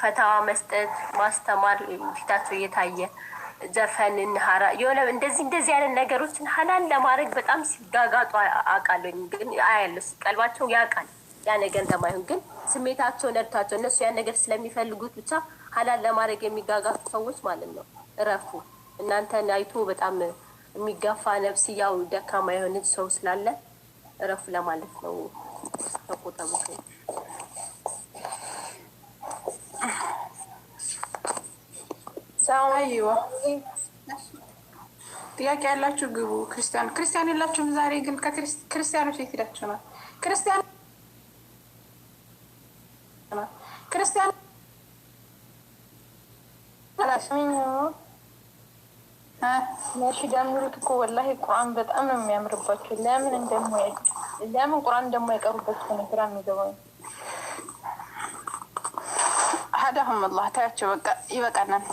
ፈተዋ መስጠት፣ ማስተማር ፊታቸው እየታየ ዘፈንን ሀራ የሆነ እንደዚህ እንደዚህ አይነት ነገሮችን ሀላል ለማድረግ በጣም ሲጋጋጡ አውቃለሁ። ግን አያለሁ፣ ቀልባቸው ያውቃል ያ ነገር እንደማይሆን፣ ግን ስሜታቸው ነድቷቸው እነሱ ያን ነገር ስለሚፈልጉት ብቻ ሀላል ለማድረግ የሚጋጋጡ ሰዎች ማለት ነው። እረፉ። እናንተን አይቶ በጣም የሚጋፋ ነፍስያው ደካማ የሆነ ሰው ስላለ እረፉ ለማለት ነው። ተቆጠቡ። አይዋ፣ ጥያቄ ያላችሁ ግቡ። ክርስቲያን ክርስቲያን የላችሁም? ዛሬ ግን ከክርስቲያኖች የት ሄዳችሁ ነው? ክርስቲያን ክርስቲያን ሲጀምሩት እኮ ወላሂ ቁርአን በጣም ነው የሚያምርባቸው። ለምን እንደማይ ለምን ቁርአን እንደማይቀሩበት ነው ግራ የሚገባኝ። ሀዳሁም አላህ፣ ታያቸው። በቃ ይበቃናል።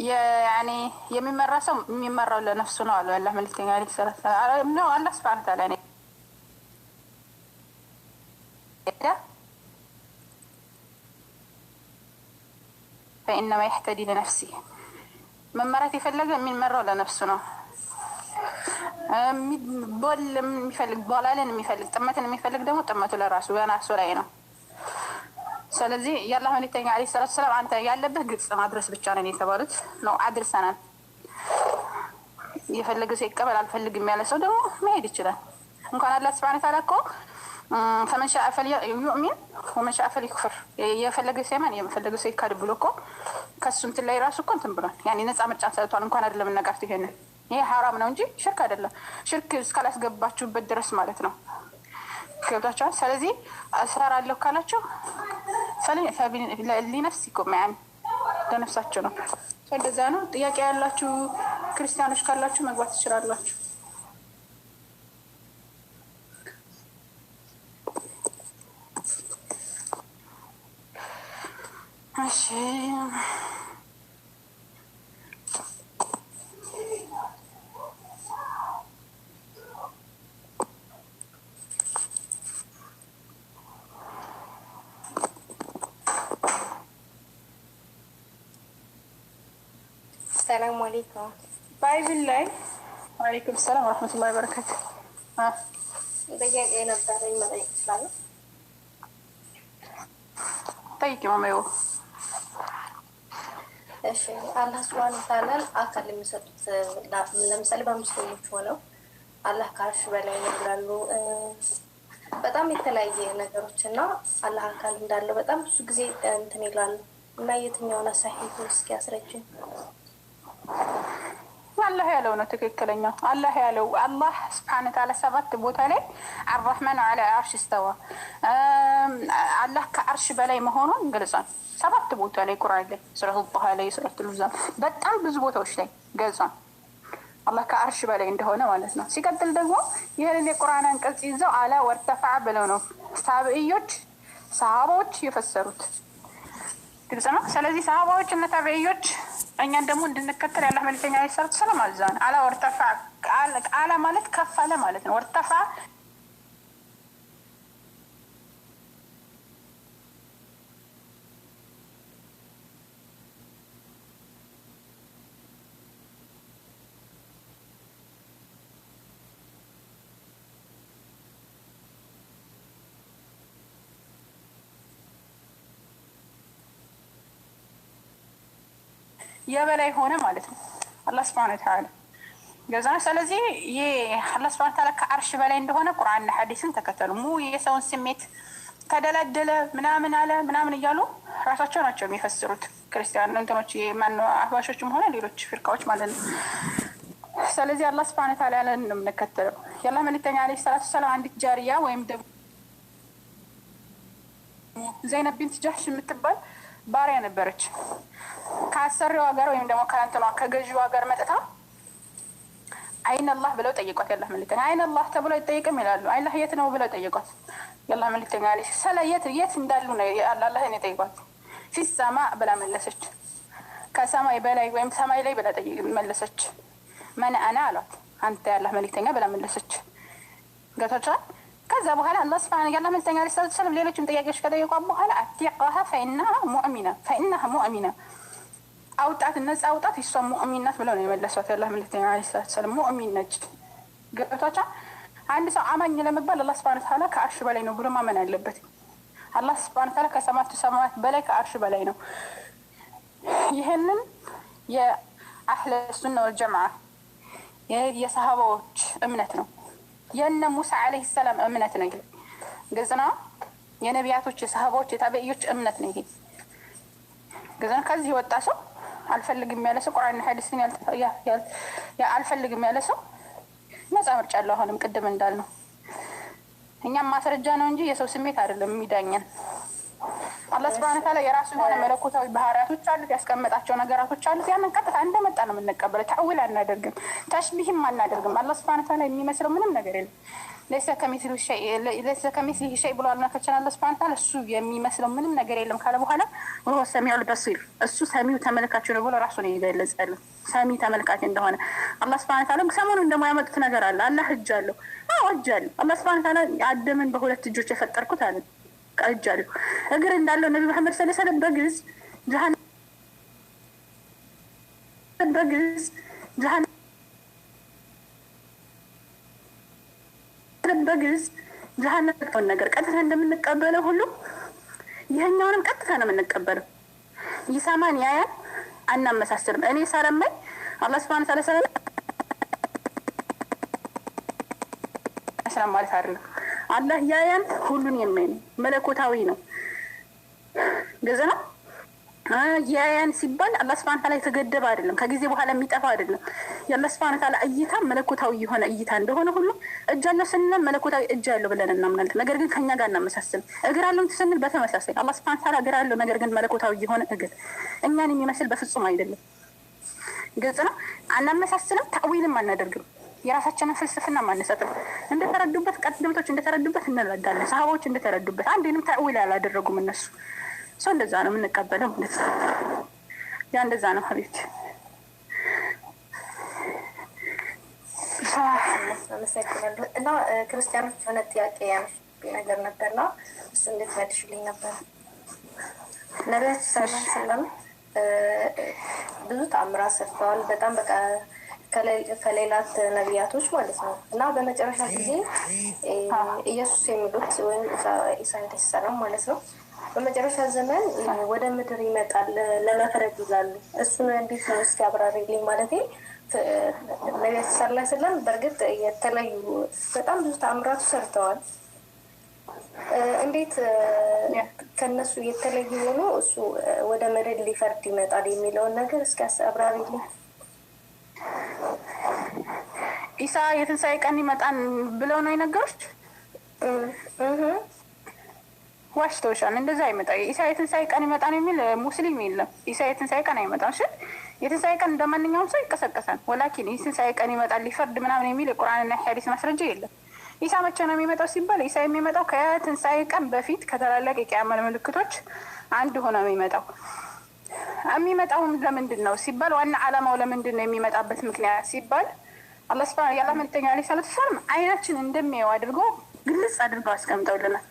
ያኔ የሚመራ ሰው የሚመራው ለነፍሱ ነው አሉ ያላህ መልክተኛ ዓለይሂ ሰላቱ ወሰላም ነው። አላህ ሱብሓነሁ ወተዓላ ፈኢነማ የህተዲ ለነፍሲህ፣ መመራት የፈለገ የሚመራው ለነፍሱ ነው። ቦል የሚፈልግ፣ ቦላልን የሚፈልግ፣ ጥመትን የሚፈልግ ደግሞ ጥመቱ ለራሱ በናሱ ላይ ነው። ስለዚህ የአላህ መልክተኛ ዓለይሂ ሰላቱ ወሰላም አንተ ያለብህ ግልጽ ማድረስ ብቻ ነን የተባሉት ነው። አድርሰናል። የፈለገ ሰው ይቀበል፣ አልፈልግም ያለ ሰው ደግሞ መሄድ ይችላል። እንኳን አላህ ስብሐነ ወተዓላ እኮ ፈመን ሻአ ፈልዩእሚን ወመን ሻአ ፈልይክፍር፣ የፈለገ ሰው ይመን የፈለገ ሰው ይካድ ብሎ እኮ ከሱ እንትን ላይ ራሱ እኮ እንትን ብሏል። ያኔ ነፃ ምርጫ ሰጥቷል። እንኳን አይደለም ነጋርቱ ይሄንን ይሄ ሀራም ነው እንጂ ሽርክ አይደለም። ሽርክ እስካላስገባችሁበት ድረስ ማለት ነው። ገብታችኋል? ስለዚህ እሰራለሁ ካላችሁ ሊነፍሲኩም ያኔ ለነፍሳችሁ ነው። እንደዛ ነው። ጥያቄ ያላችሁ ክርስቲያኖች ካላችሁ መግባት ትችላላችሁ። እሺ፣ ሰላም አለይኩም። Bible ላይ፣ ወአለይኩም ሰላም ወረሕመቱላሂ ወበረካቱ። ጥያቄ ነበረኝ፣ መጠየቅ እችላለሁ? ጠይቂ ማማዬ። እሺ፣ አላህ ሱብሃነሁ ወተዓላን አካል የሚሰጡት ለምሳሌ በሙስሊሞች ሆነው አላህ ከአርሽ በላይ ነው ይላሉ። በጣም የተለያየ ነገሮች እና አላህ አካል እንዳለው በጣም ብዙ ጊዜ እንትን ይላሉ፣ እና የትኛውን አሳሂ እስኪ አስረጅን። አላህ ያለው ነው ትክክለኛው። አላህ ያለው፣ አላህ ስብሐነ ወተዓላ ሰባት ቦታ ላይ አራሕማን ዐላ አርሽ እስተዋ፣ አላህ ከአርሽ በላይ መሆኑን ገልጿል። ሰባት ቦታ ላይ ቁርአን ላይ፣ ሱረቱ ጣሃ ላይ፣ ሱረቱ ሉዛም፣ በጣም ብዙ ቦታዎች ላይ ገልጿል። አላህ ከአርሽ በላይ እንደሆነ ማለት ነው። ሲቀጥል ደግሞ ይህንን የቁርአን አንቀጽ ይዘው አላ ወርተፋ ብለው ነው ታብዕዮች ሰሃባዎች የፈሰሩት። ግልጽ ነው። ስለዚህ ሰሃባዎች እና ታቢዕዮች እኛን ደግሞ እንድንከተል ያላህ መልክተኛ ዓለይሂ ሰላቱ ወሰላም አዘዋል። አላ ወርተፋ፣ አላ ማለት ከፍ አለ ማለት ነው። ወርተፋ የበላይ ሆነ ማለት ነው። አላህ ስብሐነ ወተዓላ ገዛ። ስለዚህ ይህ አላህ ስብሐነ ወተዓላ ከአርሽ በላይ እንደሆነ ቁርአንና ሐዲስን ተከተሉ። የሰውን ስሜት ተደላደለ ምናምን አለ ምናምን እያሉ ራሳቸው ናቸው የሚፈስሩት ክርስቲያን እንትኖች፣ ማነው አህባሾችም ሆነ ሌሎች ፊርቃዎች ማለት ነው። ስለዚህ አላህ ስብሐነ ወተዓላ ያለን ነው የምንከተለው። የአላህ መልክተኛ ዓለይሂ ሰላቱ ወሰላም አንዲት ጃሪያ ወይም ደግሞ ዘይነብ ቢንት ጃህሽ የምትባል ባሪያ ነበረች። ከአሰሪዋ ጋር ወይም ደግሞ ከእንትኗ ከገዢዋ ጋር መጥታ አይን አላህ ብለው ጠይቋት። የአላህ መልክተኛ አይን አላህ ተብሎ አይጠይቅም ይላሉ። አላህ የት ነው ብለው ጠይቋት። የአላህ መልክተኛ ዓለይሂ ሰላም የት የት እንዳሉ ነው አላህን የጠይቋት። ፊሰማ ብላ መለሰች። ከሰማይ በላይ ወይም ሰማይ ላይ ብላ መለሰች። መን አና አሏት። አንተ የአላህ መልክተኛ ብላ መለሰች። ገብታችኋል? ከዛ በኋላ አላህ سبحانه ያላ መልእክተኛ عليه الصلاة والسلام ሌሎችም ጥያቄዎች ከጠየቋት በኋላ أعتقها فإنها مؤمنة فإنها مؤمنة አውጣት፣ ነፃ አውጣት፣ እሷ ሙእሚን ናት ብለው ነው የመለሷት። ያላህ መልእክተኛ عليه الصلاة والسلام ሙእሚን ነች። ገብቷቸዋል። አንድ ሰው አማኝ ለመባል አላህ سبحانه وتعالى ከአርሽ በላይ ነው ብሎ ማመን አለበት። አላህ سبحانه وتعالى ከሰማቱ ሰማያት በላይ ከአርሽ በላይ ነው። ይህንን የአህለ ሱና ወልጀማዓ የሰሃባዎች እምነት ነው። የነ ሙሳ ዓለይሂ ሰላም እምነት ነው። ይሄ ግልጽ ነው። የነቢያቶች የሰሃባዎች የታቢዒዎች እምነት ነው። ይሄ ግልጽ ነው። ከዚህ የወጣ ሰው አልፈልግም ያለ ሰው ቁርአንና ሐዲስን አልፈልግም ያለ ሰው ነፃ ምርጫ አለው። አሁንም ቅድም እንዳልነው እኛም ማስረጃ ነው እንጂ የሰው ስሜት አይደለም የሚዳኘን። አላህ ስብሐነ ወተዓላ የራሱ የሆነ መለኮታዊ ባህሪያቶች አሉት፣ ያስቀመጣቸው ነገራቶች አሉት። ያንን ቀጥታ እንደመጣ ነው የምንቀበለው። ተዕዊል አናደርግም፣ ተሽቢህም አናደርግም። አላህ ስብሐነ ወተዓላ የሚመስለው ምንም ነገር የለም። ለይሰ ከሚስሊሂ ሸይ ብሎ አምላካችን አላህ ስብሐነ ወተዓላ እሱ የሚመስለው ምንም ነገር የለም ካለ በኋላ ወሁወ ሰሚዑል በሲር እሱ ሰሚው ተመልካች ነው ብሎ ራሱ ነው የገለጸልን፣ ሰሚ ተመልካች እንደሆነ አላህ ስብሐነ ወተዓላ። ሰሞኑን ደግሞ ያመጡት ነገር አለ። አላህ እጅ አለው። አዎ እጅ አለው። አላህ ስብሐነ ወተዓላ አደምን በሁለት እጆች የፈጠርኩት አለ። እጅ አለው። እግር እንዳለው ነቢ መሐመድ ሰለላሁ ዐለይሂ ወሰለም በግልጽ ጀሃነም ነገር ቀጥታ እንደምንቀበለው ሁሉ ይህኛውንም ቀጥታ ነው የምንቀበለው። ይሰማን ያያን አናመሳስልም። እኔ ሰለማኝ አላህ ስብሐነ ወተዓላ ሰላም ማለት አይደለም። አላህ ያያን ሁሉን የሚያይ ነው፣ መለኮታዊ ነው። ግልጽ ነው። ያያን ሲባል አላህ ስብሐነ ወተዓላ የተገደበ አይደለም፣ ከጊዜ በኋላ የሚጠፋ አይደለም። የአላህ ስብሐነ ወተዓላ እይታ መለኮታዊ የሆነ እይታ እንደሆነ ሁሉ እጅ አለው ስንል መለኮታዊ እጅ አለው ብለን እናምናለን። ነገር ግን ከኛ ጋር እናመሳስልም። እግር አለው ስንል በተመሳሳይ አላህ ስብሐነ ወተዓላ እግር አለው፣ ነገር ግን መለኮታዊ የሆነ እግር እኛን የሚመስል በፍጹም አይደለም። ግልጽ ነው። አናመሳስልም፣ ተዕዊልም አናደርግም። የራሳችንን ፍልስፍና አንሰጥም። እንደተረዱበት ቀደምቶች እንደተረዱበት እንረዳለን። ሰሃባዎች እንደተረዱበት አንዴንም ተዕዊል አላደረጉም እነሱ። ሰው እንደዛ ነው የምንቀበለው ማለት ነው። ያ እንደዛ ነው ሀቢብቲ። አመሰግናለሁ። እና ክርስቲያኖች የሆነ ጥያቄ ያነሱብኝ ነገር ነበርና እሱ እንዴት መልሽልኝ ነበር። ነቢያችን ሰለላሁ ዐለይሂ ወሰለም ብዙ ተአምራት ሰርተዋል። በጣም በቃ ከሌላት ነቢያቶች ማለት ነው። እና በመጨረሻ ጊዜ ኢየሱስ የሚሉት ወይም ኢሳ ዐለይሂ ሰላም ማለት ነው በመጨረሻ ዘመን ወደ ምድር ይመጣል ለመፍረድ ይላሉ። እሱን እንዴት ነው እስኪ አብራሪልኝ። ማለቴ ነቢያችን ሰለላሁ ዐለይሂ ወሰለም በእርግጥ የተለዩ በጣም ብዙ ተአምራቱ ሰርተዋል። እንዴት ከነሱ የተለየ ሆኖ እሱ ወደ ምድር ሊፈርድ ይመጣል የሚለውን ነገር እስኪ አብራሪልኝ። ኢሳ የትንሣኤ ቀን ይመጣል ብለው ነው የነገሩት? ዋሽተውሻል። እንደዛ አይመጣ። ኢሳ የትንሣኤ ቀን ይመጣል የሚል ሙስሊም የለም። ኢሳ የትንሣኤ ቀን አይመጣም። እሺ የትንሣኤ ቀን እንደማንኛውም ሰው ይቀሰቀሳል። ወላኪን የትንሣኤ ቀን ይመጣል ሊፈርድ ምናምን የሚል የቁርአንና የሐዲስ ማስረጃ የለም። ኢሳ መቼ ነው የሚመጣው ሲባል ኢሳ የሚመጣው ከትንሣኤ ቀን በፊት ከታላላቅ የቂያማ ምልክቶች አንድ ሆኖ ነው የሚመጣው። የሚመጣውም ለምንድን ነው ሲባል ዋና ዓላማው ለምንድን ነው የሚመጣበት ምክንያት ሲባል አላህ ስብሐ የአላህ መልእክተኛ ዓለይሂ ሰላቱ ወሰላም አይናችን እንደሚያየው አድርጎ ግልጽ አድርገው አስቀምጠውልናል።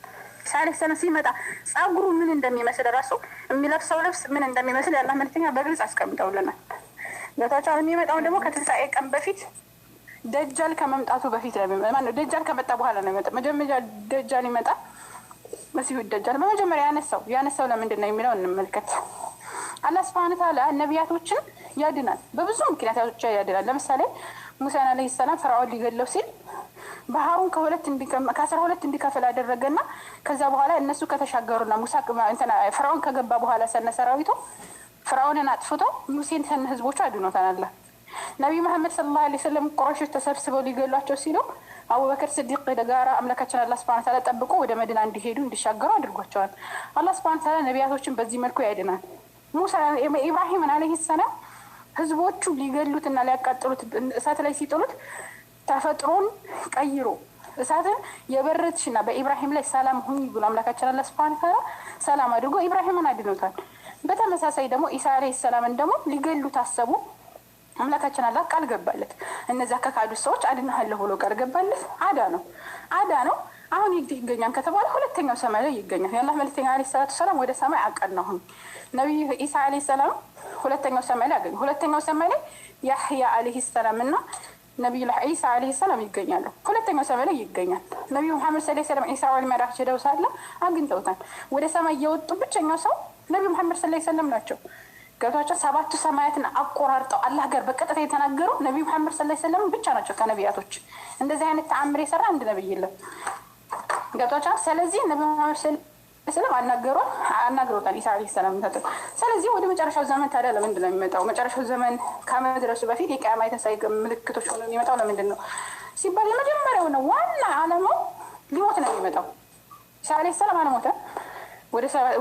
ኢሳ ዓለይሂ ሰላም ሲመጣ ጸጉሩ ምን እንደሚመስል ራሱ የሚለብሰው ልብስ ምን እንደሚመስል የአላህ መልእክተኛ በግልጽ አስቀምጠውልናል። ገብታችኋል? የሚመጣው ደግሞ ከትንሣኤ ቀን በፊት ደጃል ከመምጣቱ በፊት ነው። ማነው ደጃል ከመጣ በኋላ ነው የሚመጣው። መጀመሪያ ደጃል ይመጣል። መሲሁ ደጃል በመጀመሪያ ያነሳው ለምንድን ነው የሚለው እንመልከት። አላህ ስብሐነ ወተዓላ ነቢያቶችን ያድናል፣ በብዙ ምክንያቶች ያድናል። ለምሳሌ ሙሳን ዓለይሂ ሰላም ፈርዖን ሊገድለው ሲል ባህሩን ከ12 እንዲከፍል አደረገና ከዛ በኋላ እነሱ ከተሻገሩና ሙሳ ፈርዖን ከገባ በኋላ ሰነ ሰራዊቱ ፈርዖንን አጥፍቶ ሙሴን ሰነ ህዝቦቹ አድኖታል። አላህ ነቢዩ መሐመድ ሰለላሁ ዐለይሂ ወሰለም ቁረይሾች ተሰብስበው ሊገሏቸው ሲሉ አቡበከር ስዲቅ ጋራ አምላካችን አላህ ሱብሓነሁ ወተዓላ ጠብቆ ወደ መዲና እንዲሄዱ እንዲሻገሩ አድርጓቸዋል። አላህ ሱብሓነሁ ወተዓላ ነቢያቶችን በዚህ መልኩ ያድናል። ሙሳ ኢብራሂምን ዓለይሂ ሰላም ህዝቦቹ ሊገሉትና ሊያቃጥሉት እሳት ላይ ሲጥሉት ተፈጥሮን ቀይሮ እሳትን የበረትሽና በኢብራሂም ላይ ሰላም ሁኝ ብሎ አምላካችን አላህ ሱብሓነሁ ወተዓላ ሰላም አድርጎ ኢብራሂምን አድኖታል። በተመሳሳይ ደግሞ ኢሳ ዓለይሂ ሰላምን ደግሞ ሊገሉት አሰቡ። አምላካችን አላህ ቃል ገባለት። እነዚያ ከካዱት ሰዎች አድንሃለሁ ብሎ ቃል ገባለት። አዳ ነው። አሁን ይገኛል ከተባለ ሁለተኛው ሰማይ ላይ ይገኛል። የአላህ መልእክተኛ ዓለይሂ ሰላቱ ሰላም ወደ ሰማይ አቀናሁኝ። ነቢዩ ኢሳ ዓለይሂ ሰላም ሁለተኛው ሰማይ ላይ አገኙ። ሁለተኛው ሰማይ ላይ ያህያ ዓለይሂ ሰላም እና ነቢዩላህ ዒሳ ዓለይሂ ሰላም ይገኛሉ። ሁለተኛው ሰማይ ላይ ይገኛል። ነቢዩ መሐመድ ሰለላሁ ዐለይሂ ወሰለም ኢስራ ወል ሚዕራጅ ሄደው ሳለ አግኝተውታል። ወደ ሰማይ የወጡ ብቸኛው ሰው ነቢዩ መሐመድ ሰለላሁ ዐለይሂ ወሰለም ናቸው። ገብቷቸው ሰባቱ ሰማያትን አቆራርጠው አላህ ጋር በቀጥታ የተናገሩ ነቢዩ መሐመድ ሰለላሁ ዐለይሂ ወሰለም ብቻ ናቸው። ከነቢያቶች እንደዚህ አይነት ተአምር የሰራ አንድ ነቢይ የለም። ገብቷቸዋል። ስለዚህ ነቢዩ መሐመድ ሰለላሁ ዐለይሂ ወሰለም አናግረውታል ኢሳ ዓለይሂ ሰላም። ስለዚህ ወደ መጨረሻው ዘመን ታዲያ ለምንድን ነው የሚመጣው? መጨረሻው ዘመን ከመድረሱ በፊት የቅያማ የትንሣኤ ምልክቶች ሆኖ የሚመጣው ለምንድን ነው ሲባል የመጀመሪያው ነው ዋና ዓላማው ሊሞት ነው የሚመጣው። ኢሳ ዓለይሂ ሰላም አልሞተም።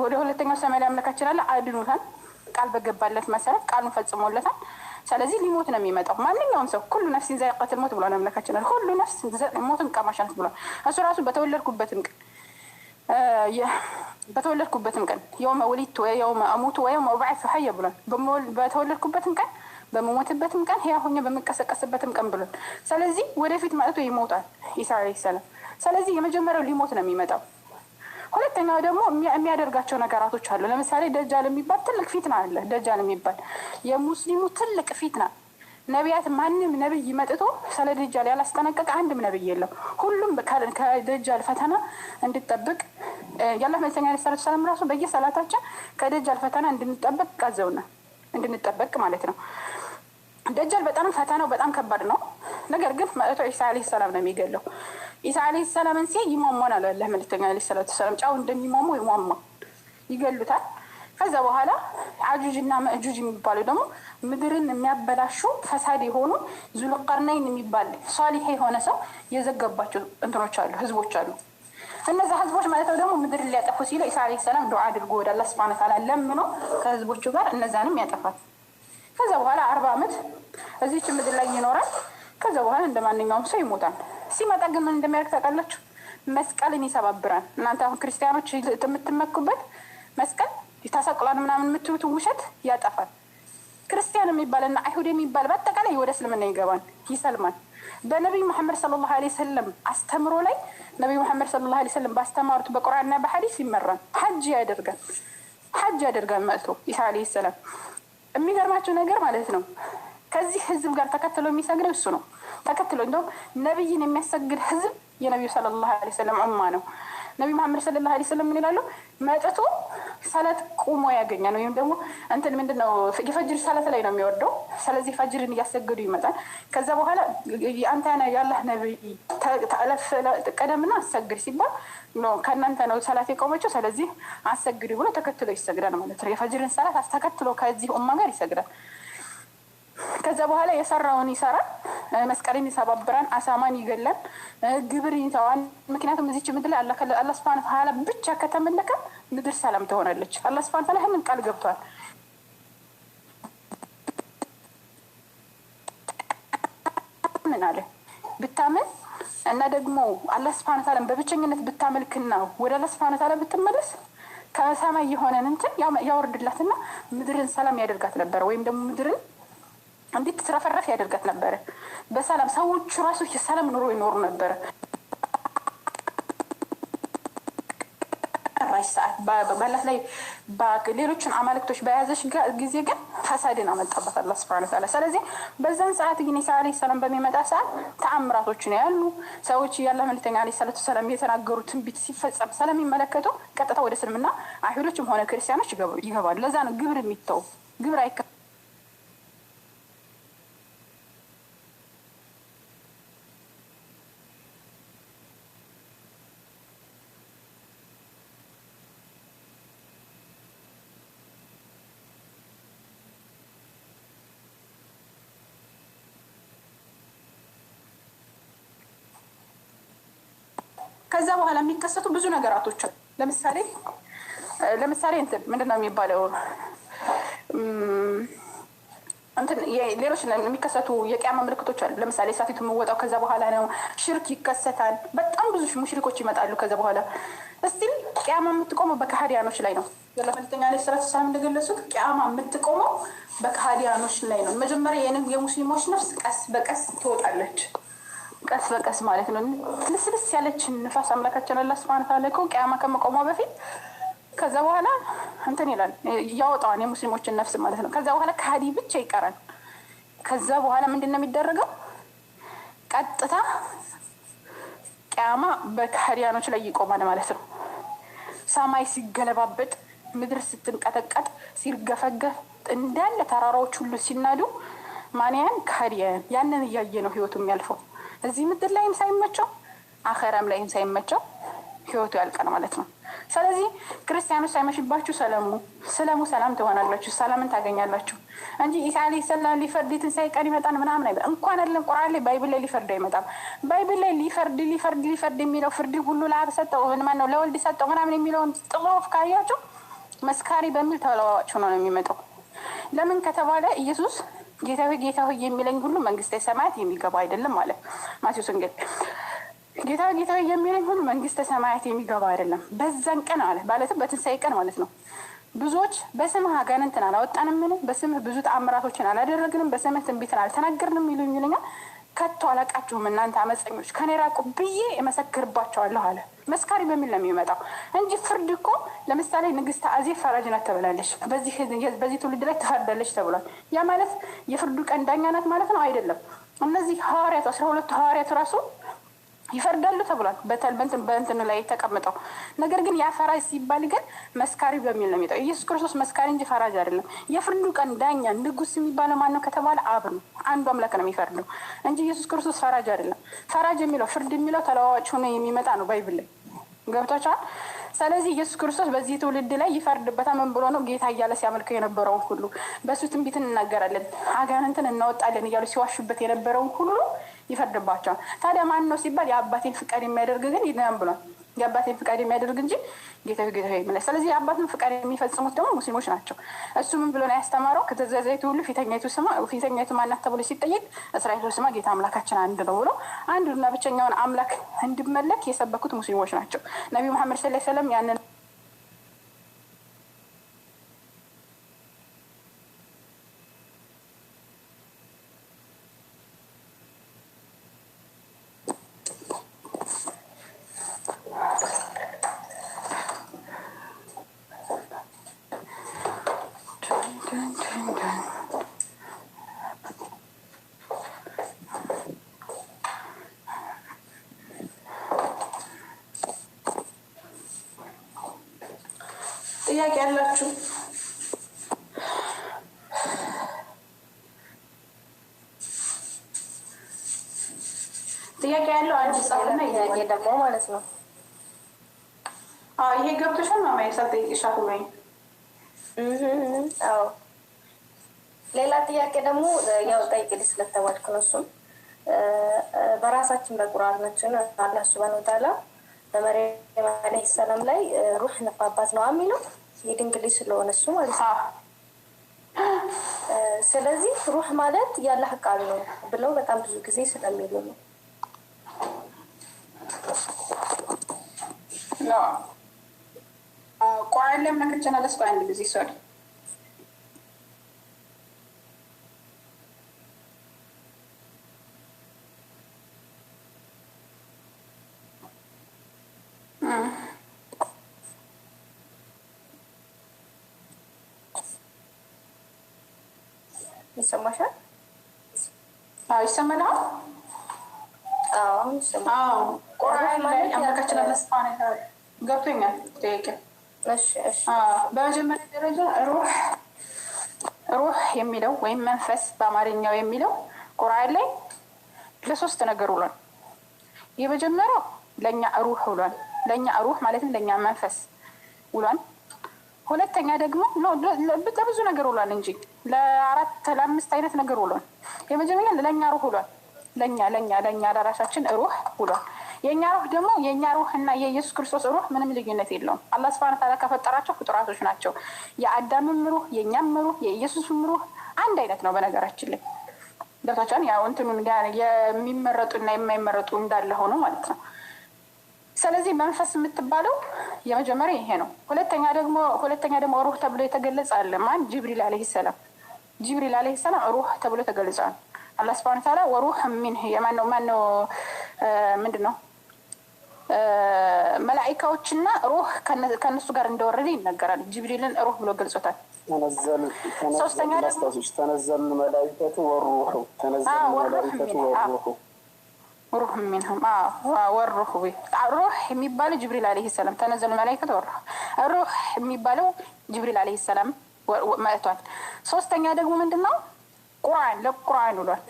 ወደ ሁለተኛው ሰማይ ላይ አምላካችን አለ አድኖታል። ቃል በገባለት መሰረት ቃሉን ፈጽሞለታል። ስለዚህ ሊሞት ነው የሚመጣው። ማንኛውም ሰው ኩሉ ነፍሲን ዛኢቀቱል ሞት ብሏል አምላካችን አለ። ሁሉ ነፍስ ሞትን ቀማሽ ናት ብሏል። እሱ ራሱ በተወለድኩበትም ቀን የውመ ወሊድቱ ወየውመ አሙቱ ወየውመ ኡብዐሱ ሐያ ብሏል። በተወለድኩበትም ቀን በምሞትበትም ቀን ሕያው ሆኜ በምቀሰቀስበትም ቀን ብሏል። ስለዚህ ወደፊት መጥቶ ይሞታል ኢሳ ዓለይሂ ሰላም። ስለዚህ የመጀመሪያው ሊሞት ነው የሚመጣው። ሁለተኛው ደግሞ የሚያደርጋቸው ነገራቶች አሉ። ለምሳሌ ደጃል የሚባል ትልቅ ፊትና አለ። ደጃል የሚባል የሙስሊሙ ትልቅ ፊትና ነቢያት፣ ማንም ነብይ መጥቶ ስለ ደጃል ያላስጠነቀቀ አንድም ነብይ የለም። ሁሉም ከደጃል ፈተና እንድጠብቅ የአላህ መልእክተኛ ዓለይሂ ሰላቱ ወሰላም ራሱ በየሰላታችን ከደጃል ፈተና እንድንጠበቅ አዘውና እንድንጠበቅ ማለት ነው። ደጃል በጣም ፈተናው በጣም ከባድ ነው። ነገር ግን መጥቶ ዒሳ ዓለይሂ ሰላም ነው የሚገለው። ኢሳ ዓለይሂ ሰላምን ሲያይ ይሟሟል አሉ የአላህ መልእክተኛ ዓለይሂ ሰላቱ ወሰላም። ጫው እንደሚሟሙ ይሟሟል፣ ይገሉታል። ከዛ በኋላ አጁጅ እና መእጁጅ የሚባሉ ደግሞ ምድርን የሚያበላሹ ፈሳድ የሆኑ ዙልቀርነይን የሚባል ሷሊህ የሆነ ሰው የዘገባቸው እንትኖች አሉ፣ ህዝቦች አሉ። እነዛ ህዝቦች ማለት ነው ደግሞ ምድርን ሊያጠፉ ሲሉ ኢሳ ዓለይሂ ሰላም ዱዓ አድርጎ ወደ አላህ ሱብሓነሁ ወተዓላ ለምኖ ከህዝቦቹ ጋር እነዛንም ያጠፋል። ከዛ በኋላ 40 ዓመት እዚች ምድር ላይ ይኖራል። ከዛ በኋላ እንደ ማንኛውም ሰው ይሞታል። ሲመጣ ግን ምን እንደሚያደርግ ታውቃላችሁ? መስቀልን ይሰባብራል። እናንተ አሁን ክርስቲያኖች የምትመኩበት መስቀል ተሰቅሏል ምናምን የምትሉትን ውሸት ያጠፋል። ክርስቲያን የሚባልና አይሁድ የሚባል በአጠቃላይ ወደ እስልምና ይገባል፣ ይሰልማል። በነቢዩ መሐመድ ሰለላሁ ዐለይሂ ወሰለም አስተምሮ ላይ ነቢዩ መሐመድ ሰለላሁ ዐለይሂ ወሰለም ባስተማሩት በቁርአንና በሐዲስ ይመራል። ሐጅ ያደርጋል፣ ሐጅ ያደርጋል መጥቶ ኢሳ ዐለይሂ ሰላም። የሚገርማቸው ነገር ማለት ነው ከዚህ ህዝብ ጋር ተከትሎ የሚሰግደው እሱ ነው። ተከትሎ እንደውም ነቢይን የሚያሰግድ ህዝብ የነቢዩ ሰለላሁ ዐለይሂ ወሰለም ኡማ ነው። ነቢዩ መሐመድ ሰለላሁ ዐለይሂ ወሰለም ምን ይላሉ? መጥቶ ሰላት ቁሞ ያገኛል። ወይም ደግሞ እንትን ምንድን ነው የፈጅር ሰላት ላይ ነው የሚወርደው። ስለዚህ ፈጅርን እያሰገዱ ይመጣል። ከዛ በኋላ አንተ ያላህ ነቢይ ቀደምና አሰግድ ሲባል ከእናንተ ነው ሰላት የቆመችው፣ ስለዚህ አሰግዱ ብሎ ተከትሎ ይሰግዳል ማለት ነው። የፈጅርን ሰላት አስተከትሎ ከዚህ ኡማ ጋር ይሰግዳል። ከዛ በኋላ የሰራውን ይሰራል። መስቀልን ይሰባብራል፣ አሳማን ይገላል፣ ግብር ይተዋል። ምክንያቱም እዚች ምድር ላይ አላህ ሱብሓነሁ ወተዓላ ብቻ ከተመለከ ምድር ሰላም ትሆናለች። አላህ ሱብሓነሁ ወተዓላ ይህንን ቃል ገብቷል። ምን አለ ብታምን እና ደግሞ አላህ ሱብሓነሁ ወተዓላ በብቸኝነት ብታመልክና ወደ አላህ ሱብሓነሁ ወተዓላ ብትመለስ ከሰማይ የሆነን እንትን ያወርድላትና ምድርን ሰላም ያደርጋት ነበረ ወይም ደግሞ ምድርን እንድትትረፈረፍ ያደርጋት ነበረ። በሰላም ሰዎቹ ራሱ የሰላም ኑሮ ይኖሩ ነበረ። ሰዓት ባላት ላይ ሌሎችን አማልክቶች በያዘች ጊዜ ግን ፈሳድን አመጣባት አላህ ሱብሓነሁ ወተዓላ። ስለዚህ በዛን ሰዓት ግን ኢሳ ዓለይሂ ሰላም በሚመጣ ሰዓት ተአምራቶች ነው ያሉ ሰዎች የአላህ መልእክተኛ ዓለይሂ ሰላቱ ወሰላም የተናገሩት ትንቢት ሲፈጸም ስለሚመለከቱ ቀጥታ ወደ እስልምና አይሁዶችም ሆነ ክርስቲያኖች ይገባሉ። ለዛ ነው ግብር የሚተው ግብር አይከ ከዛ በኋላ የሚከሰቱ ብዙ ነገራቶች አሉ። ለምሳሌ እንትን ምንድን ነው የሚባለው እንትን ሌሎች የሚከሰቱ የቅያማ ምልክቶች አሉ። ለምሳሌ እሳቲቱ የምወጣው ከዛ በኋላ ነው። ሽርክ ይከሰታል። በጣም ብዙ ሙሽሪኮች ይመጣሉ ከዛ በኋላ። እስቲል ቅያማ የምትቆመው በከሃዲያኖች ላይ ነው። መልእክተኛ ዓለይሂ ሰላቱ ወሰላም እንደገለጹት ቅያማ የምትቆመው በከሃዲያኖች ላይ ነው። መጀመሪያ የሙስሊሞች ነፍስ ቀስ በቀስ ትወጣለች። ቀስ በቀስ ማለት ነው። ልስልስ ያለችን ንፋስ አምላካችን አላህ ሱብሃነሁ ወተዓላ እኮ ቂያማ ከመቆሟ በፊት ከዛ በኋላ እንትን ይላል፣ ያወጣዋል የሙስሊሞችን ነፍስ ማለት ነው። ከዛ በኋላ ከሃዲ ብቻ ይቀራል። ከዛ በኋላ ምንድን ነው የሚደረገው? ቀጥታ ቂያማ በከሃዲያኖች ላይ ይቆማል ማለት ነው። ሰማይ ሲገለባበጥ፣ ምድር ስትንቀጠቀጥ፣ ሲርገፈገፍ፣ እንዳለ ተራራዎች ሁሉ ሲናዱ ማንያን ከሃዲያን ያንን እያየ ነው ህይወቱ የሚያልፈው። እዚህ ምድር ላይም ሳይመቸው አኸራም ላይም ሳይመቸው ህይወቱ ያልቃል ማለት ነው። ስለዚህ ክርስቲያኖች ሳይመሽባችሁ ሰለሙ፣ ስለሙ፣ ሰላም ትሆናላችሁ፣ ሰላምን ታገኛላችሁ እንጂ ኢሳ ዓለይሂ ሰላም ሊፈርድ የትንሣኤ ቀን ይመጣል ምናምን አይበል። እንኳን አይደለም ቁርአን ላይ Bible ላይ ሊፈርድ አይመጣም። Bible ላይ ሊፈርድ ሊፈርድ ሊፈርድ የሚለው ፍርድ ሁሉ ለአብ ሰጠው ማነው ነው ለወልድ ሰጠው ምናምን የሚለውን ጽሑፍ ካያችሁ መስካሪ በሚል ተለዋዋጭ ሆኖ ነው የሚመጣው። ለምን ከተባለ ኢየሱስ "ጌታ ሆይ፣ ጌታ ሆይ የሚለኝ ሁሉ መንግስተ ሰማያት የሚገባ አይደለም" አለ ማቴዎስ ወንጌል። "ጌታ ሆይ፣ ጌታ ሆይ የሚለኝ ሁሉ መንግስተ ሰማያት የሚገባ አይደለም።" በዛን ቀን አለ፣ ማለትም በትንሣኤ ቀን ማለት ነው። "ብዙዎች በስምህ አጋንንትን አላወጣንምን? በስምህ ብዙ ተአምራቶችን አላደረግንም? በስምህ ትንቢትን አልተናገርንም?" ይሉኝ ይለኛል። "ከቶ አላቃችሁም፣ እናንተ አመፀኞች ከኔ ራቁ ብዬ እመሰክርባቸዋለሁ" አለ። መስካሪ በሚል ነው የሚመጣው እንጂ ፍርድ እኮ ለምሳሌ ንግስተ አዜብ ፈራጅ ናት ተብላለች። በዚህ ትውልድ ላይ ትፈርዳለች ተብሏል። ያ ማለት የፍርዱ ቀን ዳኛ ናት ማለት ነው? አይደለም። እነዚህ ሐዋርያቱ፣ 12ቱ ሐዋርያቱ ራሱ ይፈርዳሉ ተብሏል። በእንትኑ ላይ የተቀምጠው ነገር ግን ያ ፈራጅ ሲባል ግን መስካሪ በሚል ነው የሚጠው። ኢየሱስ ክርስቶስ መስካሪ እንጂ ፈራጅ አይደለም። የፍርዱ ቀን ዳኛ ንጉስ የሚባለው ማን ነው ከተባለ አብ ነው። አንዱ አምላክ ነው የሚፈርደው እንጂ ኢየሱስ ክርስቶስ ፈራጅ አይደለም። ፈራጅ የሚለው፣ ፍርድ የሚለው ተለዋዋጭ ሆኖ የሚመጣ ነው Bible ላይ፣ ገብቷቸዋል። ስለዚህ ኢየሱስ ክርስቶስ በዚህ ትውልድ ላይ ይፈርድበታል። ምን ብሎ ነው? ጌታ እያለ ሲያመልከው የነበረውን ሁሉ፣ በእሱ ትንቢትን እናገራለን፣ አጋንንትን እናወጣለን እያሉ ሲዋሹበት የነበረውን ሁሉ ይፈርድባቸዋል። ታዲያ ማን ነው ሲባል የአባቴን ፍቃድ የሚያደርግ ግን ይድናል ብሏል። የአባቴን ፍቃድ የሚያደርግ እንጂ ጌታ ጌታ የሚል። ስለዚህ የአባትን ፍቃድ የሚፈጽሙት ደግሞ ሙስሊሞች ናቸው። እሱ ምን ብሎ ነው ያስተማረው? ከተዘዘይቱ ሁሉ ፊተኛይቱ ስማ፣ ፊተኛይቱ ማናት ተብሎ ሲጠየቅ "እስራኤል ስማ፣ ጌታ አምላካችን አንድ ነው" ብሎ አንዱና ብቸኛውን አምላክ እንዲመለክ የሰበኩት ሙስሊሞች ናቸው። ነቢዩ መሐመድ ሰለላሁ ዐለይሂ ወሰለም ያንን ጥያቄ ያላችሁ? ጥያቄ ያለው አንድ ጻፍና ጥያቄ ደግሞ ማለት ነው። ይሄ ገብቶሻል ማማ? ሳልጠይቅሽ አትበይኝ። አዎ፣ ሌላ ጥያቄ ደግሞ ያው ጠይቅልኝ ስለተባልኩ ነው። እሱም በራሳችን በቁርአናችን አላህ ሱብሃነሁ ወተዓላ በመርየም ዓለይሂ ሰላም ላይ ሩህ ነፋባት ነው የሚለው፣ የድንግል ልጅ ስለሆነ እሱ ማለት ነው። ስለዚህ ሩህ ማለት የአላህ ቃል ነው ብለው በጣም ብዙ ጊዜ ስለሚሉ ነው። ቁርአን ላይ አምላካችን አለ። አንድ ጊዜ sorry። ይሰማሻል? አዎ ይሰማል። አዎ፣ አሁን ይሰማል። አዎ፣ ቁርአን ላይ አምላካችን አለ ሱብሃነሁ ወተዓላ፣ ገብቶኛል ጥያቄ። እሺ። በመጀመሪያ ደረጃ ሩህ፣ ሩህ የሚለው ወይም መንፈስ በአማርኛው የሚለው ቁርአን ላይ ለሶስት ነገር ውሏል። የመጀመሪያው ለእኛ ሩህ ውሏል። ለእኛ ሩህ ማለትም ለእኛ መንፈስ ውሏል። ሁለተኛ ደግሞ ለብዙ ነገር ውሏል እንጂ ለአራት ለአምስት አይነት ነገር ውሏል። የመጀመሪያ ለእኛ ሩህ ውሏል። ለእኛ ለራሳችን ሩህ ውሏል። የእኛ ሩህ ደግሞ፣ የእኛ ሩህ እና የኢየሱስ ክርስቶስ ሩህ ምንም ልዩነት የለውም። አላህ ሱብሃነሁ ወተዓላ ከፈጠራቸው ፍጡራቶች ናቸው። የአዳምም ሩህ፣ የእኛም ሩህ፣ የኢየሱስም ሩህ አንድ አይነት ነው። በነገራችን ላይ ገብታችኋል። ያው እንትኑን የሚመረጡ እና የማይመረጡ እንዳለ ሆኖ ማለት ነው። ስለዚህ መንፈስ የምትባለው የመጀመሪያ ይሄ ነው። ሁለተኛ ደግሞ ሩህ ተብሎ የተገለጸ አለ። ማን? ጅብሪል አለይሂ ሰላም። ጅብሪል አለይሂ ሰላም ሩህ ተብሎ ተገልጿል። አላህ سبحانه وتعالى وروح منه የማነው ማነው ምንድን ነው መላኢካዎችና ሩህ ከእነሱ ጋር እንደወረደ ይነገራል። ጅብሪልን ሩህ ብሎ ገልጾታል። ሶስተኛ ደግሞ تنزل الملائكة والروح تنزل الملائكة والروح روح منهم والروح ሩህ የሚባለው ጅብሪል عليه السلام تنزل الملائكة والروح ሩህ የሚባለው ጅብሪል عليه السلام መጥቷል። ሶስተኛ ደግሞ ምንድን ነው ቁርአን ለቁርአን ውሏል።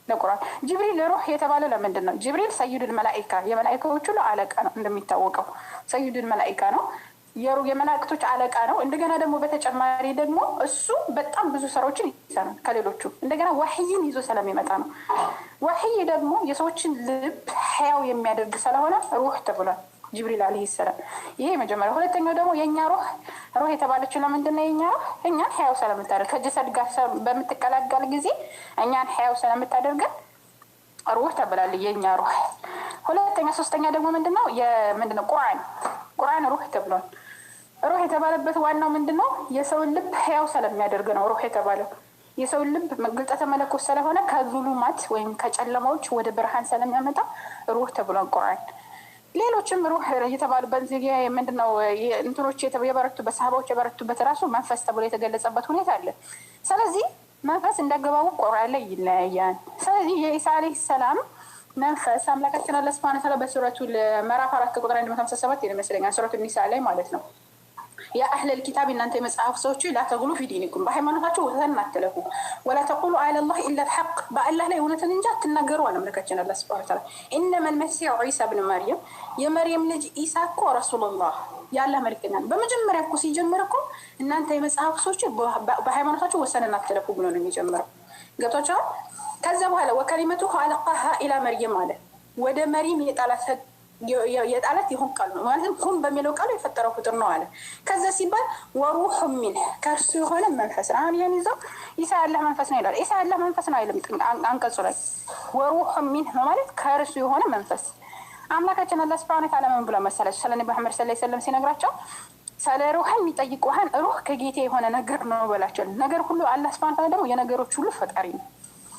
ለቁርአን ጅብሪል ሩህ የተባለ ለምንድን ነው? ጅብሪል سيد الملائكة የመላኢካዎች ሁሉ አለቃ ነው። እንደሚታወቀው سيد الملائكة ነው፣ የመላእክቶች አለቃ ነው። እንደገና ደግሞ በተጨማሪ ደግሞ እሱ በጣም ብዙ ስራዎችን ይሰራል ከሌሎቹ። እንደገና ወሕይን ይዞ ስለሚመጣ ነው። ወሕይ ደግሞ የሰዎችን ልብ ሕያው የሚያደርግ ስለሆነ ሩህ ተብሏል ጅብሪል عليه السلام። ይሄ የመጀመሪያ። ሁለተኛው ደግሞ የእኛ ሩህ ሩህ የተባለችው ለምንድን ነው? የእኛ ሩህ እኛን ሕያው ስለምታደርግ ከ جسد ጋር በምትቀላቀል ጊዜ እኛን ሕያው ስለምታደርገን ሩህ ተብላለች የእኛ ሩህ። ሁለተኛ ሶስተኛ ደግሞ ምንድነው? ምንድነው? ቁርአን ቁርአን ሩህ ተብሏል። ሩህ የተባለበት ዋናው ምንድነው? የሰውን ልብ ሕያው ስለሚያደርግ ነው ሩህ የተባለው። የሰውን ልብ ግልጠተ መለኮት ስለሆነ ከ ظلمات ወይም ከጨለማዎች ወደ ብርሃን ስለሚያመጣ ሩህ ተብሏል ቁርአን። ሌሎችም ሩህ የተባሉበት ምንድነው? እንትኖች የበረቱበት ሰሃባዎች የበረቱበት ራሱ መንፈስ ተብሎ የተገለጸበት ሁኔታ አለ። ስለዚህ መንፈስ እንዳገባቡ ቁርአን ላይ ይለያያል። ስለዚህ የኢሳ عليه السلام መንፈስ አምላካችን አላህ سبحانه وتعالى በሱረቱ ምዕራፍ 4 ቁጥር 157 ይመስለኛል ሱረቱ ኒሳ ላይ ማለት ነው። يا أهل الكتاب እናንተ የመጽሐፍ ሰዎች لا تغلوا في دينكم በሃይማኖታችሁ ወሰን አትለፉ፣ ولا تقولوا على الله إلا الحق በአላህ ላይ እውነትን እንጂ አትናገሩ አለ አምላካችን አላህ سبحانه وتعالى። إنما المسيح عيسى ابن مريم የመርየም ልጅ ኢሳ እኮ رسول الله የአላህ መልክተኛ ነው። በመጀመሪያ እኮ ሲጀምር እኮ እናንተ የመጽሐፍ ሰዎች በሃይማኖታችሁ ወሰንን አትለፉ ብሎ ነው የሚጀምረው። ገብቷችኋል? ከዛ በኋላ وكلمته ألقاها إلى مريم አለ ወደ መርየም የጣላት ይሁን ቃሉ ነው። ማለትም كن በሚለው ቃሉ የፈጠረው ፍጡር ነው አለ። ከዛ ሲባል وروح منه ከእርሱ የሆነ መንፈስ ነው። አሁን ይህን ይዘው ኢሳ ያለህ መንፈስ ነው ይላል። ኢሳ ያለህ መንፈስ ነው አይልም አንቀጹ ላይ። وروح منه ማለት ከእርሱ የሆነ መንፈስ። አምላካችን አላህ سبحانه وتعالى ምን ብሎ መሰላችሁ? ስለ ነቢ መሐመድ صلى الله عليه وسلم ሲነግራቸው ስለ ሩህ የሚጠይቁህን ሩህ ከጌታ የሆነ ነገር ነው በላቸው። ነገር ሁሉ አላህ سبحانه وتعالى ደግሞ የነገሮች ሁሉ ፈጣሪ ነው።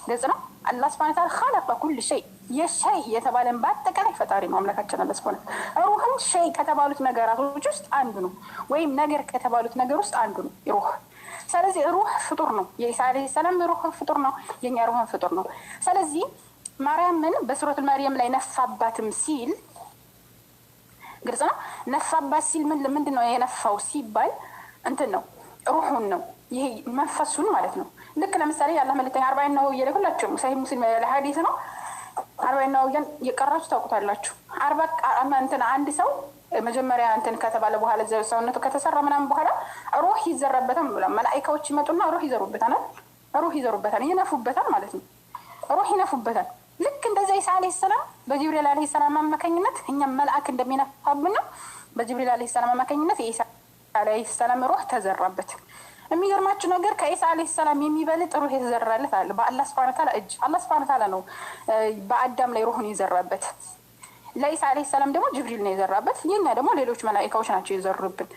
ግልጽ ነው። አላህ سبحانه وتعالى خلق كل شيء የ شيء የተባለን በአጠቃላይ ፈጣሪ ነው አምላካችን አላህ سبحانه። ሩህም شيء ከተባሉት ነገራቶች ውስጥ አንዱ ነው፣ ወይም ነገር ከተባሉት ነገር ውስጥ አንዱ ነው ሩህ። ስለዚህ ሩህ ፍጡር ነው። የኢሳ عليه السلام ሩህ ፍጡር ነው፣ የእኛ ሩህም ፍጡር ነው። ስለዚህ ማርያምን በሱረቱል መርየም ላይ ነፋባትም ሲል ግልጽ ነው። ነፋባት ሲል ምንድን ነው የነፋው ሲባል እንትን ነው ሩሑን ነው ይሄ መንፈሱን ማለት ነው። ልክ ለምሳሌ የአላህ መልእክተኛ አርባዒን ነወዊያ ላይ ሁላችሁም ሰሂህ ሙስሊም ያለ ሀዲስ ነው። አርባዒን ነወዊያን የቀራችሁ ታውቁታላችሁ። አርባ እንትን አንድ ሰው መጀመሪያ እንትን ከተባለ በኋላ ሰውነቱ ከተሰራ ምናምን በኋላ ሩህ ይዘራበታል ብሏል። መላኢካዎች ይመጡና ሩህ ይዘሩበታል፣ ሩህ ይዘሩበታል፣ ይነፉበታል ማለት ነው። ሩህ ይነፉበታል። ልክ እንደዛ ኢሳ عليه السلام በጅብሪል عليه السلام አማካኝነት እኛም መልአክ እንደሚነፋብን ነው። በጅብሪል عليه السلام አማካኝነት የኢሳ عليه السلام ሩህ ተዘራበት። የሚገርማችሁ ነገር ከኢሳ عليه السلام የሚበልጥ ሩህ የተዘራለት አለ በአላህ سبحانه وتعالى እጅ። አላህ سبحانه وتعالى ነው በአዳም ላይ ሩህን የዘራበት። ለኢሳ عليه السلام ደግሞ ጅብሪል ነው የዘራበት። የኛ ደግሞ ሌሎች መላኢካዎች ናቸው የዘሩብን።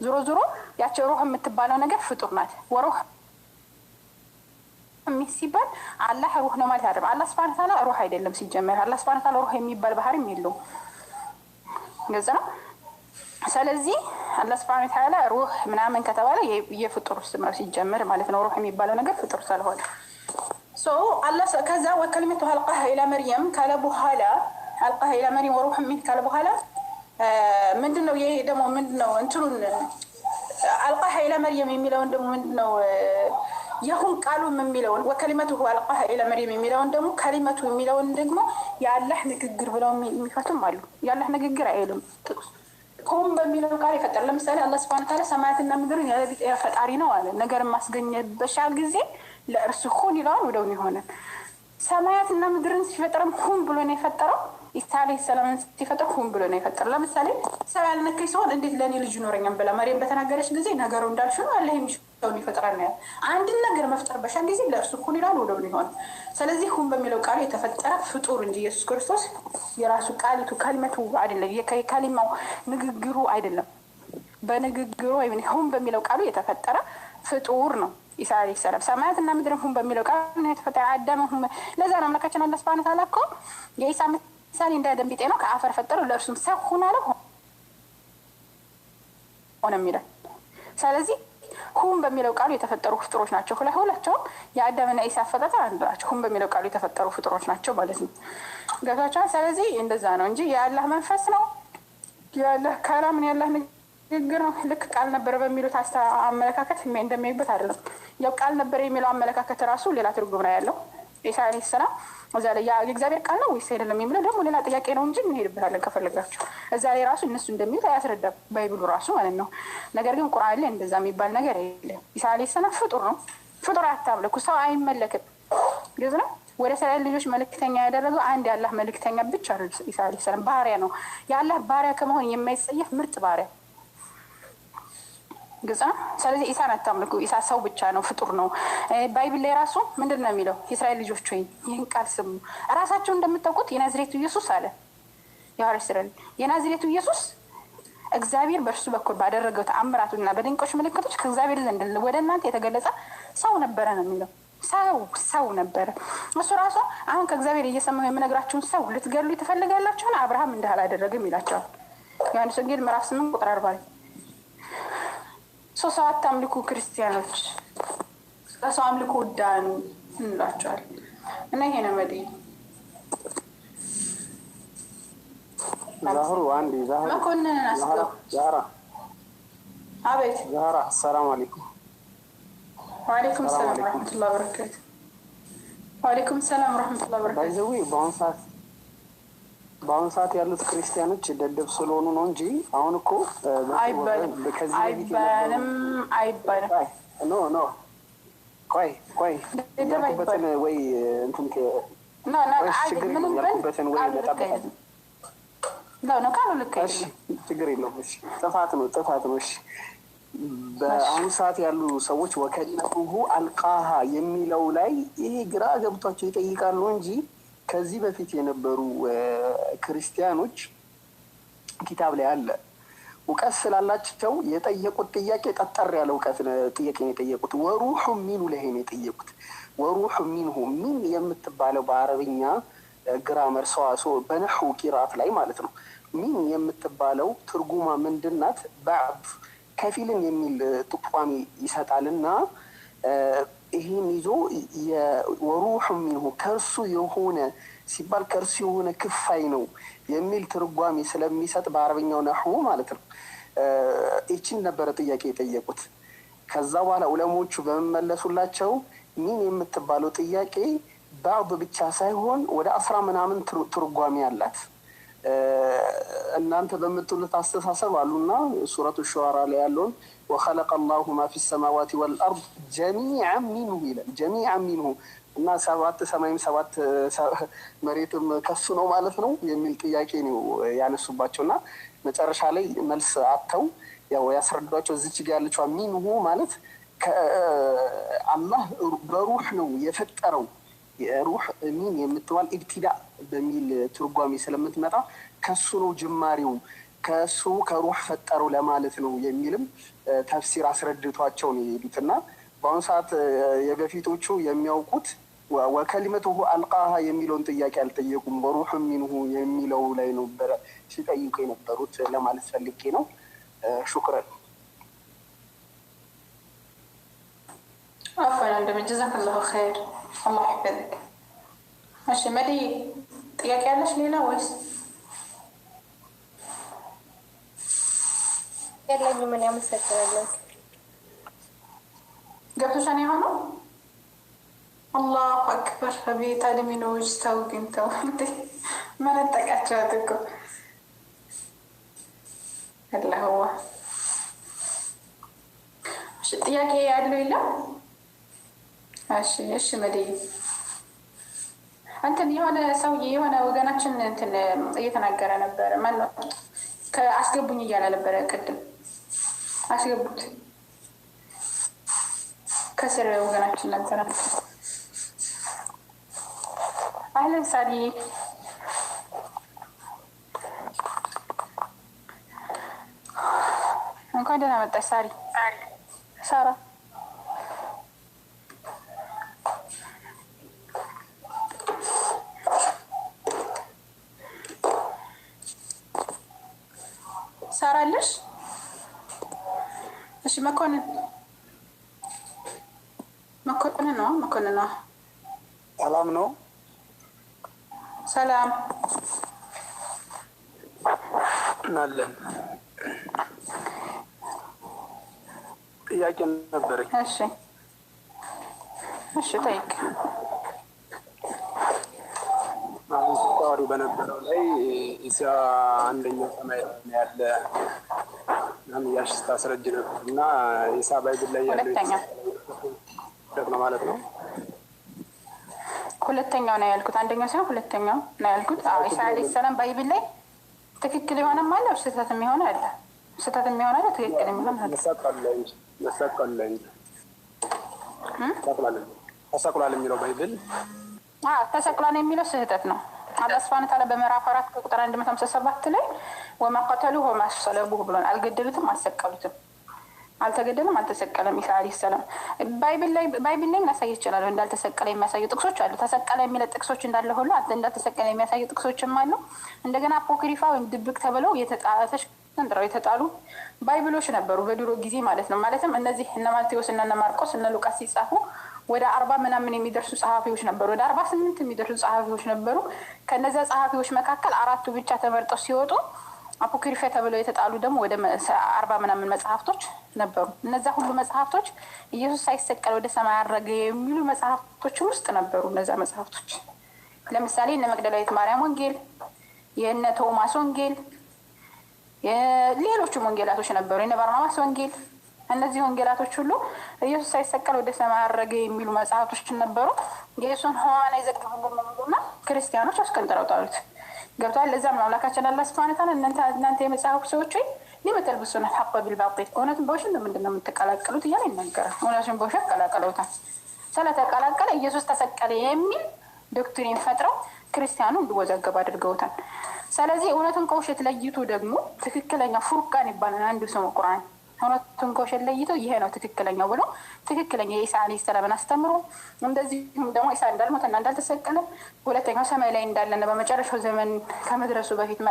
ዞሮ ዞሮ ያቸው ሩህ የምትባለው ነገር ፍጡር ናት። وروح ሲባል አላህ ሩህ ነው ማለት አይደለም። አላህ سبحانه وتعالى ሩህ አይደለም ሲጀመር። አላህ سبحانه وتعالى ሩህ የሚባል ባህሪም የለውም። ግልጽ ነው። ስለዚህ አላህ سبحانه وتعالى ሩህ ምናምን ከተባለ የፍጡር ስም ነው ሲጀመር ማለት ነው። ሩህ የሚባለው ነገር ፍጡር ስለሆነ አላህ ከዛ وكلمته ألقاها إلى مريم ካለ በኋላ ألقاها إلى مريم وروح منه ካለ በኋላ ምንድን ነው ይሄ ደግሞ ምንድን ነው እንትኑን ألقاها إلى مريم የሚለውን ደግሞ ምንድን ነው የሁን ቃሉም የሚለውን وكلمته ألقاها إلى مريم የሚለውን ደግሞ كلمته የሚለውን ደግሞ የአላህ ንግግር ብለው የሚፈቱም አሉ። የአላህ ንግግር አይልም። كن በሚለው ቃል የፈጠረ ለምሳሌ አላህ سبحانه وتعالى ሰማያትና ምድርን ያለ ቢጤ ፈጣሪ ነው አለ። ነገርን ማስገኘት በሻ ጊዜ ለእርሱ كن ይለዋል፣ ወደውን ይሆናል። ሰማያትና ምድርን ሲፈጥርም كن ብሎ ነው የፈጠረው። ኢሳ عليه السلام ን ሲፈጥር كن ብሎ ነው የፈጠረው። ለምሳሌ ሰው ያልነካኝ ሲሆን እንዴት ለእኔ ልጅ ይኖረኛል ብላ መርየም በተናገረች ጊዜ ነገሩ እንዳልሽ ነው፣ አላህ የሚሻውን ይፈጥራል ነው ያለው። አንድን ነገር መፍጠር በሻ ጊዜ ለእርሱ كن ይለዋል፣ ወደውን ይሆናል። ስለዚህ كن በሚለው ቃሉ የተፈጠረ ፍጡር እንጂ ኢየሱስ ክርስቶስ የራሱ ቃሊቱ كلمته አይደለም፣ የከሊማው ንግግሩ አይደለም። በንግግሩ ወይም كن በሚለው ቃሉ የተፈጠረ ፍጡር ነው። ኢሳ ዓለይሂ ሰላም ሰማያትና ምድርን ሁን በሚለው ቃል ነው የተፈጠረ። አዳም ሁን። ለዛ ነው አምላካችን አላህ ሱብሓነሁ ወተዓላ እኮ የኢሳ ምሳሌ እንደ አደም ቢጤ ነው፣ ከአፈር ፈጠረው፣ ለእርሱም ሰው ሁን አለው፣ ሆነ የሚላል። ስለዚህ ሁን በሚለው ቃሉ የተፈጠሩ ፍጡሮች ናቸው። ሁላቸውም የአዳምና ኢሳ አፈጣጠር አንድ ናቸው። ሁን በሚለው ቃሉ የተፈጠሩ ፍጡሮች ናቸው ማለት ነው። ገብቷቸዋል። ስለዚህ እንደዛ ነው እንጂ የአላህ መንፈስ ነው፣ የአላህ ከላምን የአላህ ንግግር ነው። ልክ ቃል ነበረ በሚሉት አመለካከት እንደሚያዩበት አይደለም። ያው ቃል ነበረ የሚለው አመለካከት ራሱ ሌላ ትርጉም ነው ያለው። ኢሳ ዓለይሂ ሰላም እዛ ላይ የእግዚአብሔር ቃል ነው ወይስ አይደለም የሚለው ደግሞ ሌላ ጥያቄ ነው እንጂ እንሄድበታለን ከፈለጋችሁ። እዛ ላይ ራሱ እነሱ እንደሚሉት አያስረዳም Bible ኡ ራሱ ማለት ነው። ነገር ግን ቁርአን ላይ እንደዛ የሚባል ነገር የለም። ኢሳ ዓለይሂ ሰላም ፍጡር ነው። ፍጡር አታምልኩ፣ ሰው አይመለክም። ግልጽ ነው። ወደ እስራኤል ልጆች መልእክተኛ ያደረገው አንድ የአላህ መልእክተኛ ብቻ ነው። ኢሳ ዓለይሂ ሰላም ባሪያ ነው። የአላህ ባሪያ ከመሆን የማይጸየፍ ምርጥ ባሪያ፣ ግልጽ ነው። ስለዚህ ኢሳን አታምልኩ። ኢሳ ሰው ብቻ ነው፣ ፍጡር ነው። Bible ላይ ራሱ ምንድን ነው የሚለው? የእስራኤል ልጆች ወይ ይህን ቃል ስሙ፣ እራሳቸው እንደምታውቁት የናዝሬቱ ኢየሱስ አለ የሐዋርያት ሥራ ላይ፣ የናዝሬቱ ኢየሱስ እግዚአብሔር በእርሱ በኩል ባደረገው ተአምራቱና በድንቆች ምልክቶች ከእግዚአብሔር ዘንድ ወደ እናንተ የተገለጸ ሰው ነበረ ነው የሚለው። ሰው ነበረ። እሱ ራሱ አሁን ከእግዚአብሔር እየሰማሁ የምነግራችሁን ሰው ልትገሉ ትፈልጋላችሁን? አብርሃም እንዲህ አላደረግም ይላቸዋል። ዮሐንስ ወንጌል ምዕራፍ 8 ቁጥር 40 ላይ። ሰው አታምልኩ ክርስቲያኖች፣ ከሰው አምልኮ ዳኑ እንላቸዋል። እና ይሄ ነው መዲ። ዛህሩ አንዴ ዛህሩ። መኮንንን አስገቡ። ዛህራ። አቤት። ዛህራ፣ አሰላሙ አለይኩም። ወአለይኩም ሰላም ሰላም አለይኩም። ወረሕመቱላሂ ወበረካቱ። ወአለይኩም ሰላም ወረሕመቱላሂ ወበረካቱ። By the way በአሁኑ ሰዓት ያሉት ክርስቲያኖች ደደብ ስለሆኑ ነው እንጂ አሁን እኮ አይባልም። ከዚህ በፊት የነበሩ አይባልም፣ አይባልም። No, no፣ ቆይ ቆይ። ደደብ ያልኩበትን አይባልም። ወይ እንትን No, no። ቆይ፣ አይ ችግር ምንም የለውም። በል ያልኩበትን ወይ ቃሉ ልክ መጣበታል። አይደለም። No, no፣ ቃሉ ልክ እሺ። አይደለም። ችግር የለውም። እሺ፣ ጥፋት ነው፣ ጥፋት ነው። እሺ፣ በአሁኑ ሰዓት ያሉ ሰዎች وكلمته ألقاها የሚለው ላይ ይሄ ግራ ገብቷቸው ይጠይቃሉ እንጂ ከዚህ በፊት የነበሩ ክርስቲያኖች ኪታብ ላይ አለ፣ እውቀት ስላላቸው የጠየቁት ጥያቄ ጠጠር ያለ እውቀት ጥያቄ ነው የጠየቁት። وروح منه ላይ ነው የጠየቁት። وروح منه፣ من የምትባለው በአረብኛ grammar ሰዋስው በነሕው ቂራአት ላይ ማለት ነው። من የምትባለው ትርጉሟ ምንድን ናት? بعض ከፊልን የሚል ጥቋሚ ይሰጣል እና ይህን ይዞ وروح منه ከእርሱ የሆነ ሲባል ከእርሱ የሆነ ክፋይ ነው የሚል ትርጓሜ ስለሚሰጥ በአረብኛው ነሕው ማለት ነው። ይችን ነበረ ጥያቄ የጠየቁት። ከዛ በኋላ ዑለሞቹ በመመለሱላቸው من የምትባለው ጥያቄ بعض ብቻ ሳይሆን ወደ 10 ምናምን ትርጓሜ አላት። እናንተ በምትሉት አስተሳሰብ አሉና ሱረቱ ሹዓራ ላይ ያለውን وخلق الله ما في السماوات والأرض جميعا منه ይላል። جميعا منه እና ሰባት ሰማይም ሰባት መሬትም ከሱ ነው ማለት ነው የሚል ጥያቄ ነው ያነሱባቸው እና መጨረሻ ላይ መልስ አጥተው ያው ያስረዷቸው እዚች ጋ ያለችዋ منه ማለት አላህ በሩህ ነው የፈጠረው፣ روح من የምትባል ابتداء በሚል ትርጓሜ ስለምትመጣ ከሱ ነው ጅማሬው፣ ከሱ ከሩህ ፈጠረው ለማለት ነው የሚልም ተፍሲር አስረድቷቸው ነው የሄዱት። እና በአሁኑ ሰዓት የበፊቶቹ የሚያውቁት وكلمته ألقاها የሚለውን ጥያቄ አልጠየቁም። وروح منه የሚለው ላይ ነበረ ሲጠይቁ የነበሩት ለማለት ፈልጌ ነው። شكرا። عفوا ወንድሜ፣ جزاك الله خير፣ አላህ ይሕፈዝክ። እሺ መዲ፣ ጥያቄ ያለሽ ሌላ ወይስ? የለኝም። ምን ያመሰግናለሁ። ገብቶሻል የሆነው? አላሁ አክበር። አቤት አድሚኖች፣ ተው ግን ተው እንዴ፣ መነጠቃቸዋት እኮ አላህዋ። እሺ ጥያቄ ያለው የለም? እሺ መዲ፣ እንትን የሆነ ሰውዬ የሆነ ወገናችን እንትን እየተናገረ ነበረ። ማነው ከአስገቡኝ እያለ ነበረ ቅድም። አስገቡት። ከስር ወገናችን ነበረ። أهلا ሳሊ፣ እንኳን ደህና መጣሽ ሳሪ። ሳራ። እሺ መኮንን መኮንን ነው፣ መኮንን ነው። ሰላም ነው። ሰላም እናለን። ጥያቄ ነበረኝ። እሺ እሺ፣ ጠይቅ። አሁን ስታወሪው በነበረው ላይ ኢሳ አንደኛው ሰማይ ላይ ነው ያለ ምናምን እያልሽ ስታስረጅ ነበር እና ኢሳ Bible ላይ ያለው ሁለተኛው ውሸት ነው ማለት ነው። ሁለተኛው ነው ያልኩት፣ አንደኛው ሳይሆን ሁለተኛው ነው ያልኩት። አዎ ኢሳ ዓለይሂ ሰላም Bible ላይ ትክክል የሆነም አለ፣ ስህተት የሚሆነ አለ። ስህተት የሚሆነ አለ፣ ትክክል የሚሆነ አለ። መሰቀሉ ላይ እንጂ፣ መሰቀሉ ላይ እንጂ ተሰቅሏል፣ ተሰቅሏል የሚለው Bible አዎ ተሰቅሏል የሚለው ስህተት ነው። አላህ ሱብሓነሁ ወተዓላ በምዕራፍ 4 ከቁጥር 157 ላይ وما قتلوه وما صلبوه ብሎን አልገደሉትም፣ አልሰቀሉትም፣ አልተገደለም፣ አልተሰቀለም። ኢሳ ዓለይሂ ሰላም Bible ላይ ላሳይ ይችላል። እንዳልተሰቀለ የሚያሳዩ ጥቅሶች አሉ። ተሰቀለ የሚለ ጥቅሶች እንዳለ ሁሉ እንዳልተሰቀለ የሚያሳዩ ጥቅሶችም አሉ። እንደገና አፖክሪፋ ወይም ድብቅ ተብለው ተንጥረው የተጣሉ Bible ኦች ነበሩ በድሮ ጊዜ ማለት ነው። ማለትም እነዚህ እነ ማቴዎስ እና እነ ማርቆስ እነ ሉቃስ ሲጻፉ ወደ 40 ምናምን የሚደርሱ ጸሐፊዎች ነበሩ። ወደ 48 የሚደርሱ ጸሐፊዎች ነበሩ። ከነዚያ ጸሐፊዎች መካከል አራቱ ብቻ ተመርጠው ሲወጡ አፖክሪፋ ተብለው የተጣሉ ደግሞ ወደ 40 ምናምን መጽሐፍቶች ነበሩ። እነዛ ሁሉ መጽሐፍቶች ኢየሱስ ሳይሰቀል ወደ ሰማይ አረገ የሚሉ መጽሐፍቶች ውስጥ ነበሩ። እነዛ መጽሐፍቶች ለምሳሌ እነ መግደላዊት ማርያም ወንጌል፣ የእነ ቶማስ ወንጌል፣ ሌሎችም ወንጌላቶች ነበሩ። የእነ ባርናባስ ወንጌል። እነዚህ ወንጌላቶች ሁሉ ኢየሱስ ሳይሰቀል ወደ ሰማይ አረገ የሚሉ መጽሐፍቶች ነበሩ። የኢየሱስን ሕማማን አይዘግቡልን የሚሉና ክርስቲያኖች አስቀንጥረው ጣሉት። ገብቷል። ለዛም ነው አምላካችን አላህ ሱብሓነሁ ወተዓላ እናንተ የመጽሐፉ ሰዎች ሆይ لم تلبسون الحق بالباطل፣ እውነትን በውሸት ለምንድን ነው የምትቀላቅሉት እያለ ይናገራል። እውነትን በውሸት ቀላቅለውታል። ስለተቀላቀለ ኢየሱስ ተሰቀለ የሚል doctrine ፈጥረው ክርስቲያኑ እንዲወዛገብ አድርገውታል። ስለዚህ እውነትን ከውሸት ለይቶ ደግሞ ትክክለኛ ፉርቃን ይባላል አንዱ ስሙ ቁርአን እውነቱን ከውሸት ለይቶ ይሄ ነው ትክክለኛው ብሎ ትክክለኛ የኢሳ ዓለይሂ ሰላምን አስተምሮ እንደዚሁም ደግሞ ኢሳ እንዳልሞተና እንዳልተሰቀለ ሁለተኛው ሰማይ ላይ እንዳለና በመጨረሻው ዘመን ከመድረሱ በፊት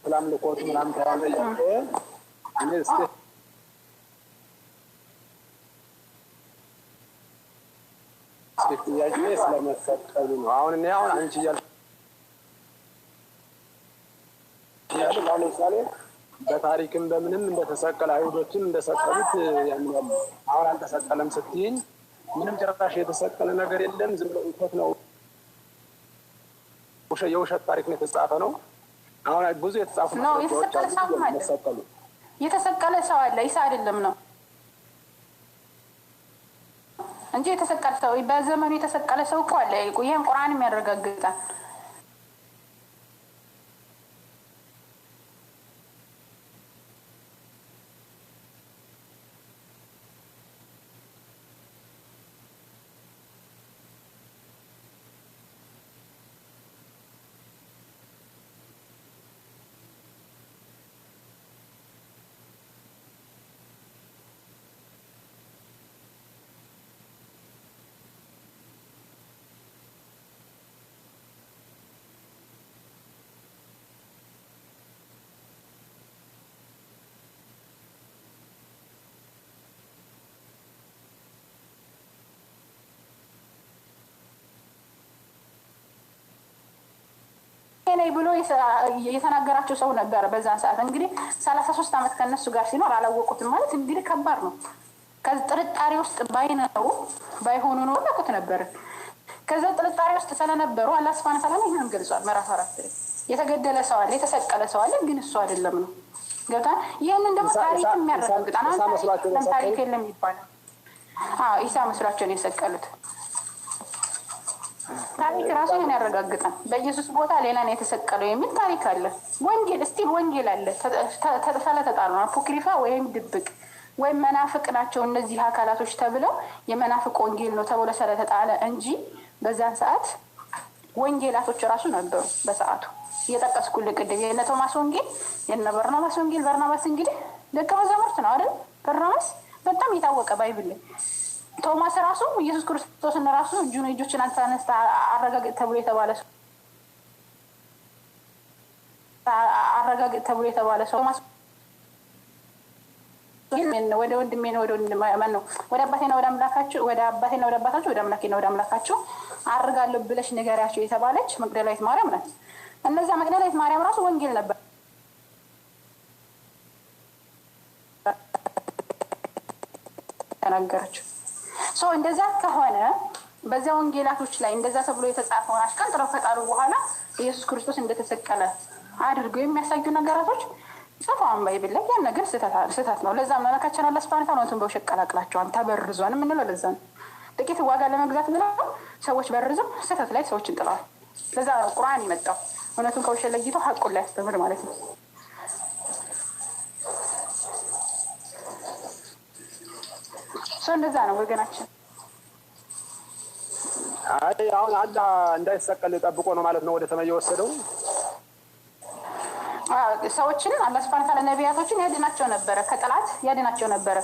ስላምልኮቱ ምናምን ተያዘ እኔ እስኪ ጥያቄ ስለመሰቀሉ ነው። አሁን እኔ አሁን አንቺ እያልሽ ያለ አሁን ለምሳሌ በታሪክም በምንም እንደተሰቀለ አይሁዶችም እንደሰቀሉት ያምናሉ። አሁን አልተሰቀለም ስትይኝ ምንም ጭራሽ የተሰቀለ ነገር የለም፣ ዝም ብሎ ውሸት ነው፣ የውሸት ታሪክ ነው የተጻፈ ነው። አሁን ብዙ የተጻፉ ነው። የተሰቀለ ሰው አለ፣ የተሰቀለ ሰው አለ። ኢሳ አይደለም ነው እንጂ የተሰቀለ ሰው በዘመኑ የተሰቀለ ሰው እኮ አለ። ይህን ቁርአንም ያረጋግጣል። ነኝ ብሎ የተናገራቸው ሰው ነበረ። በዛን ሰዓት እንግዲህ 33 ዓመት ከነሱ ጋር ሲኖር አላወቁትም ማለት እንግዲህ ከባድ ነው። ጥርጣሬ ውስጥ ባይኖሩ ባይሆኑ ኖሮ ያውቁት ነበር። ከዛ ጥርጣሬ ውስጥ ስለነበሩ አላህ ሱብሓነሁ ወተዓላ ይህንን ገልጿል። ምዕራፍ 4 ላይ የተገደለ ሰው አለ፣ የተሰቀለ ሰው አለ፣ ግን እሱ አይደለም ነው ገብቷል። ይህንን ደግሞ ታሪክ የሚያረጋግጣል። ታሪክ የለም ይባላል። አዎ ኢሳ መስሏቸው ነው የሰቀሉት። ታሪክ ራሱ ይህን ያረጋግጣል። በኢየሱስ ቦታ ሌላ ነው የተሰቀለው የሚል ታሪክ አለ። ወንጌል still ወንጌል አለ። ስለተጣሉ ነው። አፖክሪፋ ወይም ድብቅ ወይም መናፍቅ ናቸው እነዚህ አካላቶች ተብለው የመናፍቅ ወንጌል ነው ተብሎ ስለተጣለ እንጂ በዛን ሰዓት ወንጌላቶች ራሱ ነበሩ። በሰዓቱ እየጠቀስኩልህ ቅድም የነ ቶማስ ወንጌል፣ የነ በርናባስ ወንጌል። በርናባስ እንግዲህ ደቀ መዛሙርት ነው አይደል? በርናባስ በጣም የታወቀ Bible ላይ፣ ቶማስ ራሱ ኢየሱስ ክርስቶስን ራሱ እጁን እጆችን አንተ አረጋግጥ ተብሎ የተባለ ሰው፣ አረጋግጥ ተብሎ የተባለ ሰው ቶማስ ወደ ወንድሜ ነው፣ ወደ ወንድሜ ነው፣ ወደ አባቴና ወደ አምላካችሁ፣ ወደ አባቴና ወደ አባታችሁ፣ ወደ አምላኬና ወደ አምላካችሁ አርጋለሁ ብለሽ ንገሪያቸው የተባለች መግደላዊት ማርያም ናት። እነዛ መግደላዊት ማርያም ራሱ ወንጌል ነበር ተናገረችው። So እንደዛ ከሆነ በዚያ ወንጌላቶች ላይ እንደዛ ተብሎ የተጻፈውን አሽቀንጥረው ከጣሉ በኋላ ኢየሱስ ክርስቶስ እንደተሰቀለ አድርገው የሚያሳዩ ነገራቶች ጽፈዋን Bible ላይ፣ ያን ነገር ስህተት ነው። ለዛም አምላካችን አላህ ሱብሃነሁ ወተዓላ እውነቱን በውሸት ቀላቅላቸዋል፣ ተበርዟል የምንለው ለዛ ነው። ጥቂት ዋጋ ለመግዛት ብለው ሰዎች በርዘው ስህተት ላይ ሰዎችን ጥለዋል። ለዛ ነው ቁርአን የመጣው፣ እውነቱን ከውሸት ለይቶ ሀቁን ላይ ያስተምር ማለት ነው። So እንደዛ ነው ወገናችን። አይ፣ አሁን አላህ እንዳይሰቀል ጠብቆ ነው ማለት ነው ወደ ሰማይ የወሰደው። ሰዎችን አላህ ሱብሃነሁ ወተዓላ ነቢያቶችን ያድናቸው ነበረ፣ ከጠላት ያድናቸው ነበረ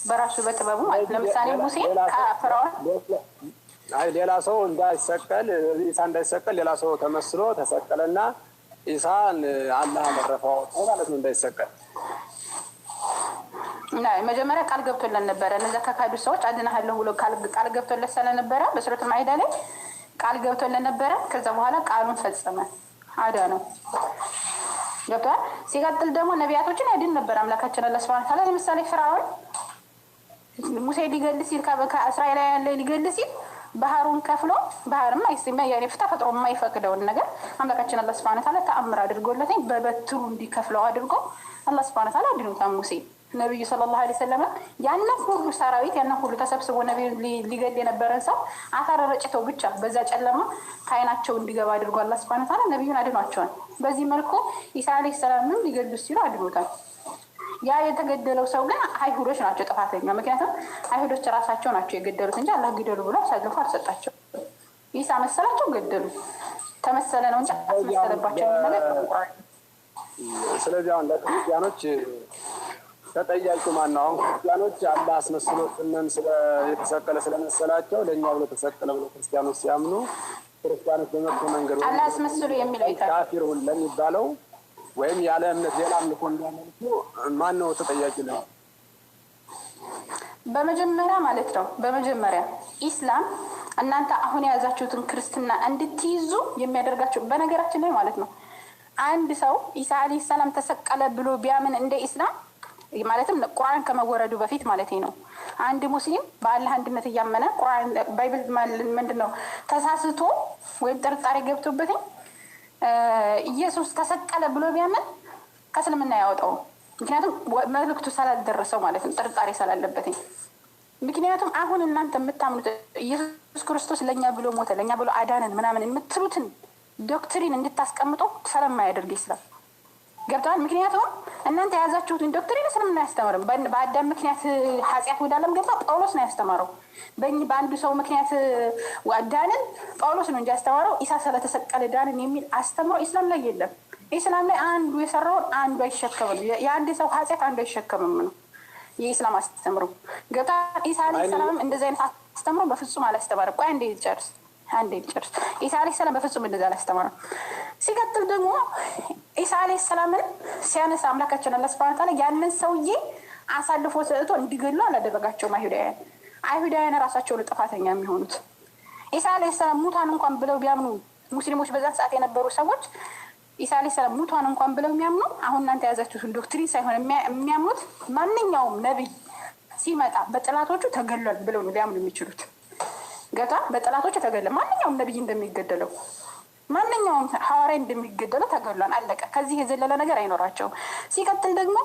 በራሱ በጥበቡ ማለት። ለምሳሌ ሙሴ ከፍርዖን አይ፣ ሌላ ሰው እንዳይሰቀል፣ ኢሳ እንዳይሰቀል ሌላ ሰው ተመስሎ ተሰቀለና ኢሳን አላህ አተረፈው ማለት ነው እንዳይሰቀል። እና መጀመሪያ ቃል ገብቶለት ነበረ። እነዚያ ከካዱ ሰዎች አድናሃለሁ ብሎ ቃል ገብቶለት ስለነበረ በሱረቱል ማኢዳ ላይ ቃል ገብቶለት ነበረ። ከዛ በኋላ ቃሉን ፈጸመ፣ አዳነው። ገብቷል። ሲቀጥል ደግሞ ነቢያቶችን ያድን ነበር አምላካችን አላህ ሱብሃነሁ ወተዓላ። ለምሳሌ ፍርዓውን ሙሴ ሊገል ሲል፣ ከእስራኤላውያን ላይ ሊገል ሲል ባህሩን ከፍሎ፣ ባህርም ያኔ ተፈጥሮ የማይፈቅደውን ነገር አምላካችን አላህ ሱብሃነሁ ወተዓላ ተአምር አድርጎለት በበትሩ እንዲከፍለው አድርጎ አላህ ሱብሃነሁ ወተዓላ አድኖታል ሙሴ። ነቢዩ ሰለላሁ ዐለይሂ ወሰለም ያንን ሁሉ ሰራዊት፣ ያንን ሁሉ ተሰብስቦ ነቢዩ ሊገል የነበረን ሰው አፈር ረጭተው ብቻ በዛ ጨለማ ከአይናቸው እንዲገባ አድርጎ አላህ ሱብሃነሁ ወተዓላ ነቢዩን አድኗቸዋል። በዚህ መልኩ ኢሳ ዐለይሂ ሰላምም ሊገሉ ሲሉ አድኖታል። ያ የተገደለው ሰው ግን አይሁዶች ናቸው ጥፋተኛ። ምክንያቱም አይሁዶች ራሳቸው ናቸው የገደሉት እንጂ አላህ ግደሉ ብሎ አሳልፎ አልሰጣቸው። ኢሳ መሰላቸው ገደሉ። ተመሰለ ነው እንጂ አስመሰለባቸው የሚል ነገር። ስለዚህ አሁን ለክርስቲያኖች ተጠያቂው ማን ነው? አሁን ክርስቲያኖች አላህ አስመስሎ ስምን የተሰቀለ ስለመሰላቸው ለእኛ ብሎ ተሰቀለ ብሎ ክርስቲያኖች ሲያምኑ፣ ክርስቲያኖች በመጥፎ መንገድ አላህ አስመስሎ የሚለው ይታል ካፊር ለሚባለው ወይም ያለ እምነት ሌላ አምልኮ እንዲያመልኩ ማን ነው ተጠያቂ ነው? በመጀመሪያ ማለት ነው፣ በመጀመሪያ ኢስላም እናንተ አሁን የያዛችሁትን ክርስትና እንድትይዙ የሚያደርጋችሁ፣ በነገራችን ላይ ማለት ነው፣ አንድ ሰው ኢሳ ዓለይሂ ሰላም ተሰቀለ ብሎ ቢያምን እንደ ኢስላም፣ ማለትም ቁርአን ከመወረዱ በፊት ማለት ነው፣ አንድ ሙስሊም በአላህ አንድነት እያመነ ቁርአን Bible ምንድን ነው ተሳስቶ ወይም ጥርጣሬ ገብቶበት ኢየሱስ ተሰቀለ ብሎ ቢያምን ከእስልምና ያወጣው። ምክንያቱም መልእክቱ ስላልደረሰው ማለት ነው፣ ጥርጣሬ ስላለበትኝ። ምክንያቱም አሁን እናንተ የምታምኑት ኢየሱስ ክርስቶስ ለእኛ ብሎ ሞተ፣ ለእኛ ብሎ አዳነን ምናምን የምትሉትን doctrine እንድታስቀምጡ ስለማያደርግ ይስላል። ገብተዋል። ምክንያቱም እናንተ የያዛችሁትን doctrine እስልምና አያስተምርም። በአዳም ምክንያት ኃጢአት ወደ ዓለም ገባ፣ ጳውሎስ ነው ያስተማረው። በአንዱ ሰው ምክንያት ዳንን፣ ጳውሎስ ነው እንጂ ያስተማረው። ኢሳ ስለተሰቀለ ዳንን የሚል አስተምሮ ኢስላም ላይ የለም። ኢስላም ላይ አንዱ የሰራውን አንዱ አይሸከምም። የአንድ ሰው ኃጢአት አንዱ አይሸከምም ነው የኢስላም አስተምሮ። ገብተዋል። ኢሳ ዓለይሂ ሰላምም እንደዚህ አይነት አስተምሮ በፍጹም አላስተማረም። ቆይ አንዴ ልጨርስ፣ አንዴ ልጨርስ። ኢሳ ዓለይሂ ሰላም በፍጹም እንደዛ አላስተማረም። ሲቀጥል ደግሞ ኢሳ ዓለይሂ ሰላምን ሲያነሳ አምላካችን አላህ ሱብሃነሁ ወተዓላ ያንን ሰውዬ አሳልፎ ሰጥቶ እንዲገሉ አላደረጋቸውም አይሁዳውያን። አይሁዳውያን ራሳቸው ነው ጥፋተኛ የሚሆኑት። ኢሳ ዓለይሂ ሰላም ሙቷን እንኳን ብለው ቢያምኑ፣ ሙስሊሞች በዛን ሰዓት የነበሩ ሰዎች ኢሳ ዓለይሂ ሰላም ሙቷን እንኳን ብለው የሚያምኑ አሁን እናንተ የያዛችሁትን doctrine ሳይሆን የሚያምኑት ማንኛውም ነቢይ ሲመጣ በጠላቶቹ ተገሏል ብለው ነው ሊያምኑ የሚችሉት። ገታ በጠላቶቹ ተገለ፣ ማንኛውም ነቢይ እንደሚገደለው፣ ማንኛውም ሐዋርያ እንደሚገደለው ተገሏል። አለቀ። ከዚህ የዘለለ ነገር አይኖራቸውም። ሲቀጥል ደግሞ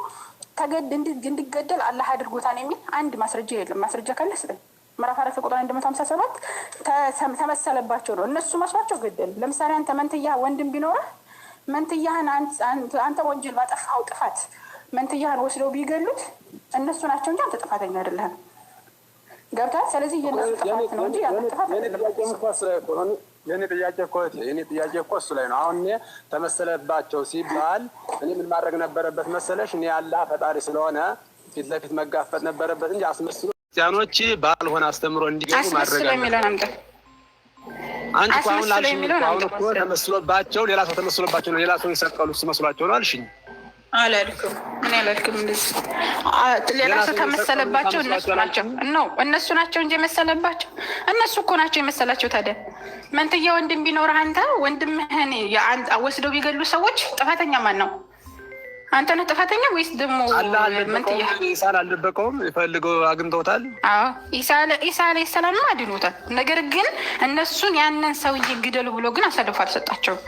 እንዲገደል አላህ አድርጎታል የሚል አንድ ማስረጃ የለም። ማስረጃ ካለ ስጠኝ። ምዕራፍ 4 ቁጥር 157 ተመሰለባቸው ነው። እነሱ መስሏቸው ገደሉ። ለምሳሌ አንተ መንትያ ወንድም ቢኖርህ መንትያህን አንተ ወንጀል ባጠፋኸው ጥፋት መንትያህን ወስደው ቢገሉት እነሱ ናቸው እንጂ አንተ ጥፋተኛ አይደለህም። ገብቶሃል? ስለዚህ የእነሱ ጥፋት ነው እንጂ ያንተ ጥፋት አይደለም። የኔ ጥያቄ እኮ እሱ ላይ ነው። አሁን እኔ ተመሰለባቸው ሲባል እኔ ምን ማድረግ ነበረበት መሰለሽ? እኔ አላህ ፈጣሪ ስለሆነ ፊት ለፊት መጋፈጥ ነበረበት እንጂ አስመስሎ ክርስቲያኖች ባልሆነ አስተምሮ እንዲገቡ ማድረግ አስመስሎ የሚለውን አምጣ። አንቺ እኮ አሁን አስመስሎ ላልሽኝ የሚለውን እኮ አሁን አምጣ። እኮ ተመስሎባቸው ሌላ ሰው ተመስሎባቸው ነው ሌላ ሰው የሰቀሉ እሱ መስሏቸው ነው አልሽኝ። አላልኩም። እኔ አላልኩም እንደዚህ። ሌላ ሰው ተመሰለባቸው እነሱ ናቸው ነው እነሱ ናቸው እንጂ የመሰለባቸው እነሱ እኮ ናቸው የመሰላቸው። ታዲያ መንትያ ወንድም ቢኖርህ አንተ ወንድምህን ወስደው ቢገሉ ሰዎች ጥፋተኛ ማን ነው? አንተ ነህ ጥፋተኛ ወይስ ደግሞ አላህ መንትያ? አልደበቀውም፣ ኢሳን አልደበቀውም። ፈልገው አግኝተውታል። አዎ ኢሳ ዓለይሂ ሰላም አድኖታል። ነገር ግን እነሱን ያንን ሰውዬ ግደሉ ብሎ ግን አሳልፎ አልሰጣቸውም።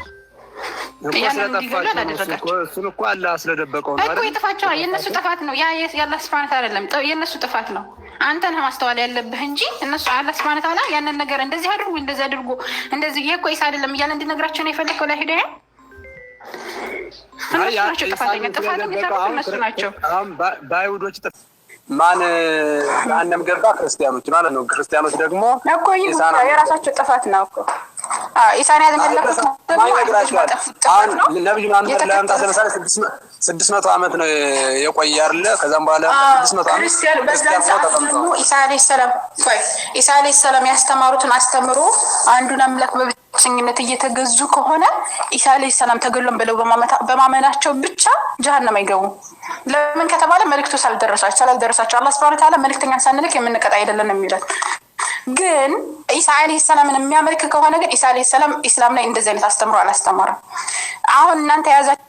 እኮ ያንን እንዲገሉ ስለጠፋቸው ነው። እሱ እኮ አላደረጋቸው እሱን እኮ አላህ ስለደበቀው ነው እኮ አይደል? የጥፋቸው የእነሱ ጥፋት ነው። ያ የአላህ ስብሐነ ተዓላ አይደለም፣ የእነሱ ጥፋት ነው። አንተ ነህ ማስተዋል ያለብህ እንጂ እነሱ አላህ ስብሐነ ተዓላ ያንን ነገር እንደዚህ አድርጉ፣ እንደዚህ አድርጉ፣ እንደዚህ ይሄ እኮ ኢሳ አይደለም እያለ እንዲነግራቸው ነው የፈለግከው። ለሂዳያ እነሱ ናቸው ጥፋተኛ። ጥፋትን የሰሩት እነሱ ናቸው። አሁን በአይሁዶች ማን ገሃነም ገባ? ክርስቲያኖች ማለት ነው። ክርስቲያኖች ደግሞ እኮ ይህ ኢሳን የራሳቸው ጥፋት ነው እኮ። አዎ፣ ኢሳን ያመለኩት ደግሞ ማን ይነግራቸዋል? ባጠፉት ጥፋት አሁን ነው። ነብዩ መሐመድ ለመምጣት ለምሳሌ 600 ዓመት ነው የቆየ አይደለ? ከዛም በኋላ 600 ዓመት ክርስቲያን በዛን ክርስቲያን ሆነው ሰዓት ተቀምጠዋል። ደግሞ ኢሳ ዓለይሂ ሰላም ቆይ ኢሳ ዓለይሂ ሰላም ያስተማሩትን አስተምሮ አንዱን አምላክ በብቸኝነት እየተገዙ ከሆነ ኢሳ ዓለይሂ ሰላም ተገሎም ብለው በማመናቸው ብቻ ጀሀነም አይገቡም። ለምን ከተባለ መልእክቱ ስላልደረሳቸው አላህ ሱብሓነሁ ወተዓላ መልእክተኛን ሳንልክ የምንቀጣ አይደለም የሚለን። ግን ኢሳ ዓለይሂ ሰላምን የሚያመልክ ከሆነ ግን ኢሳ ዓለይሂ ሰላም ኢስላም ላይ እንደዚህ አይነት አስተምሮ አላስተማረም። አሁን እናንተ የያዛችሁት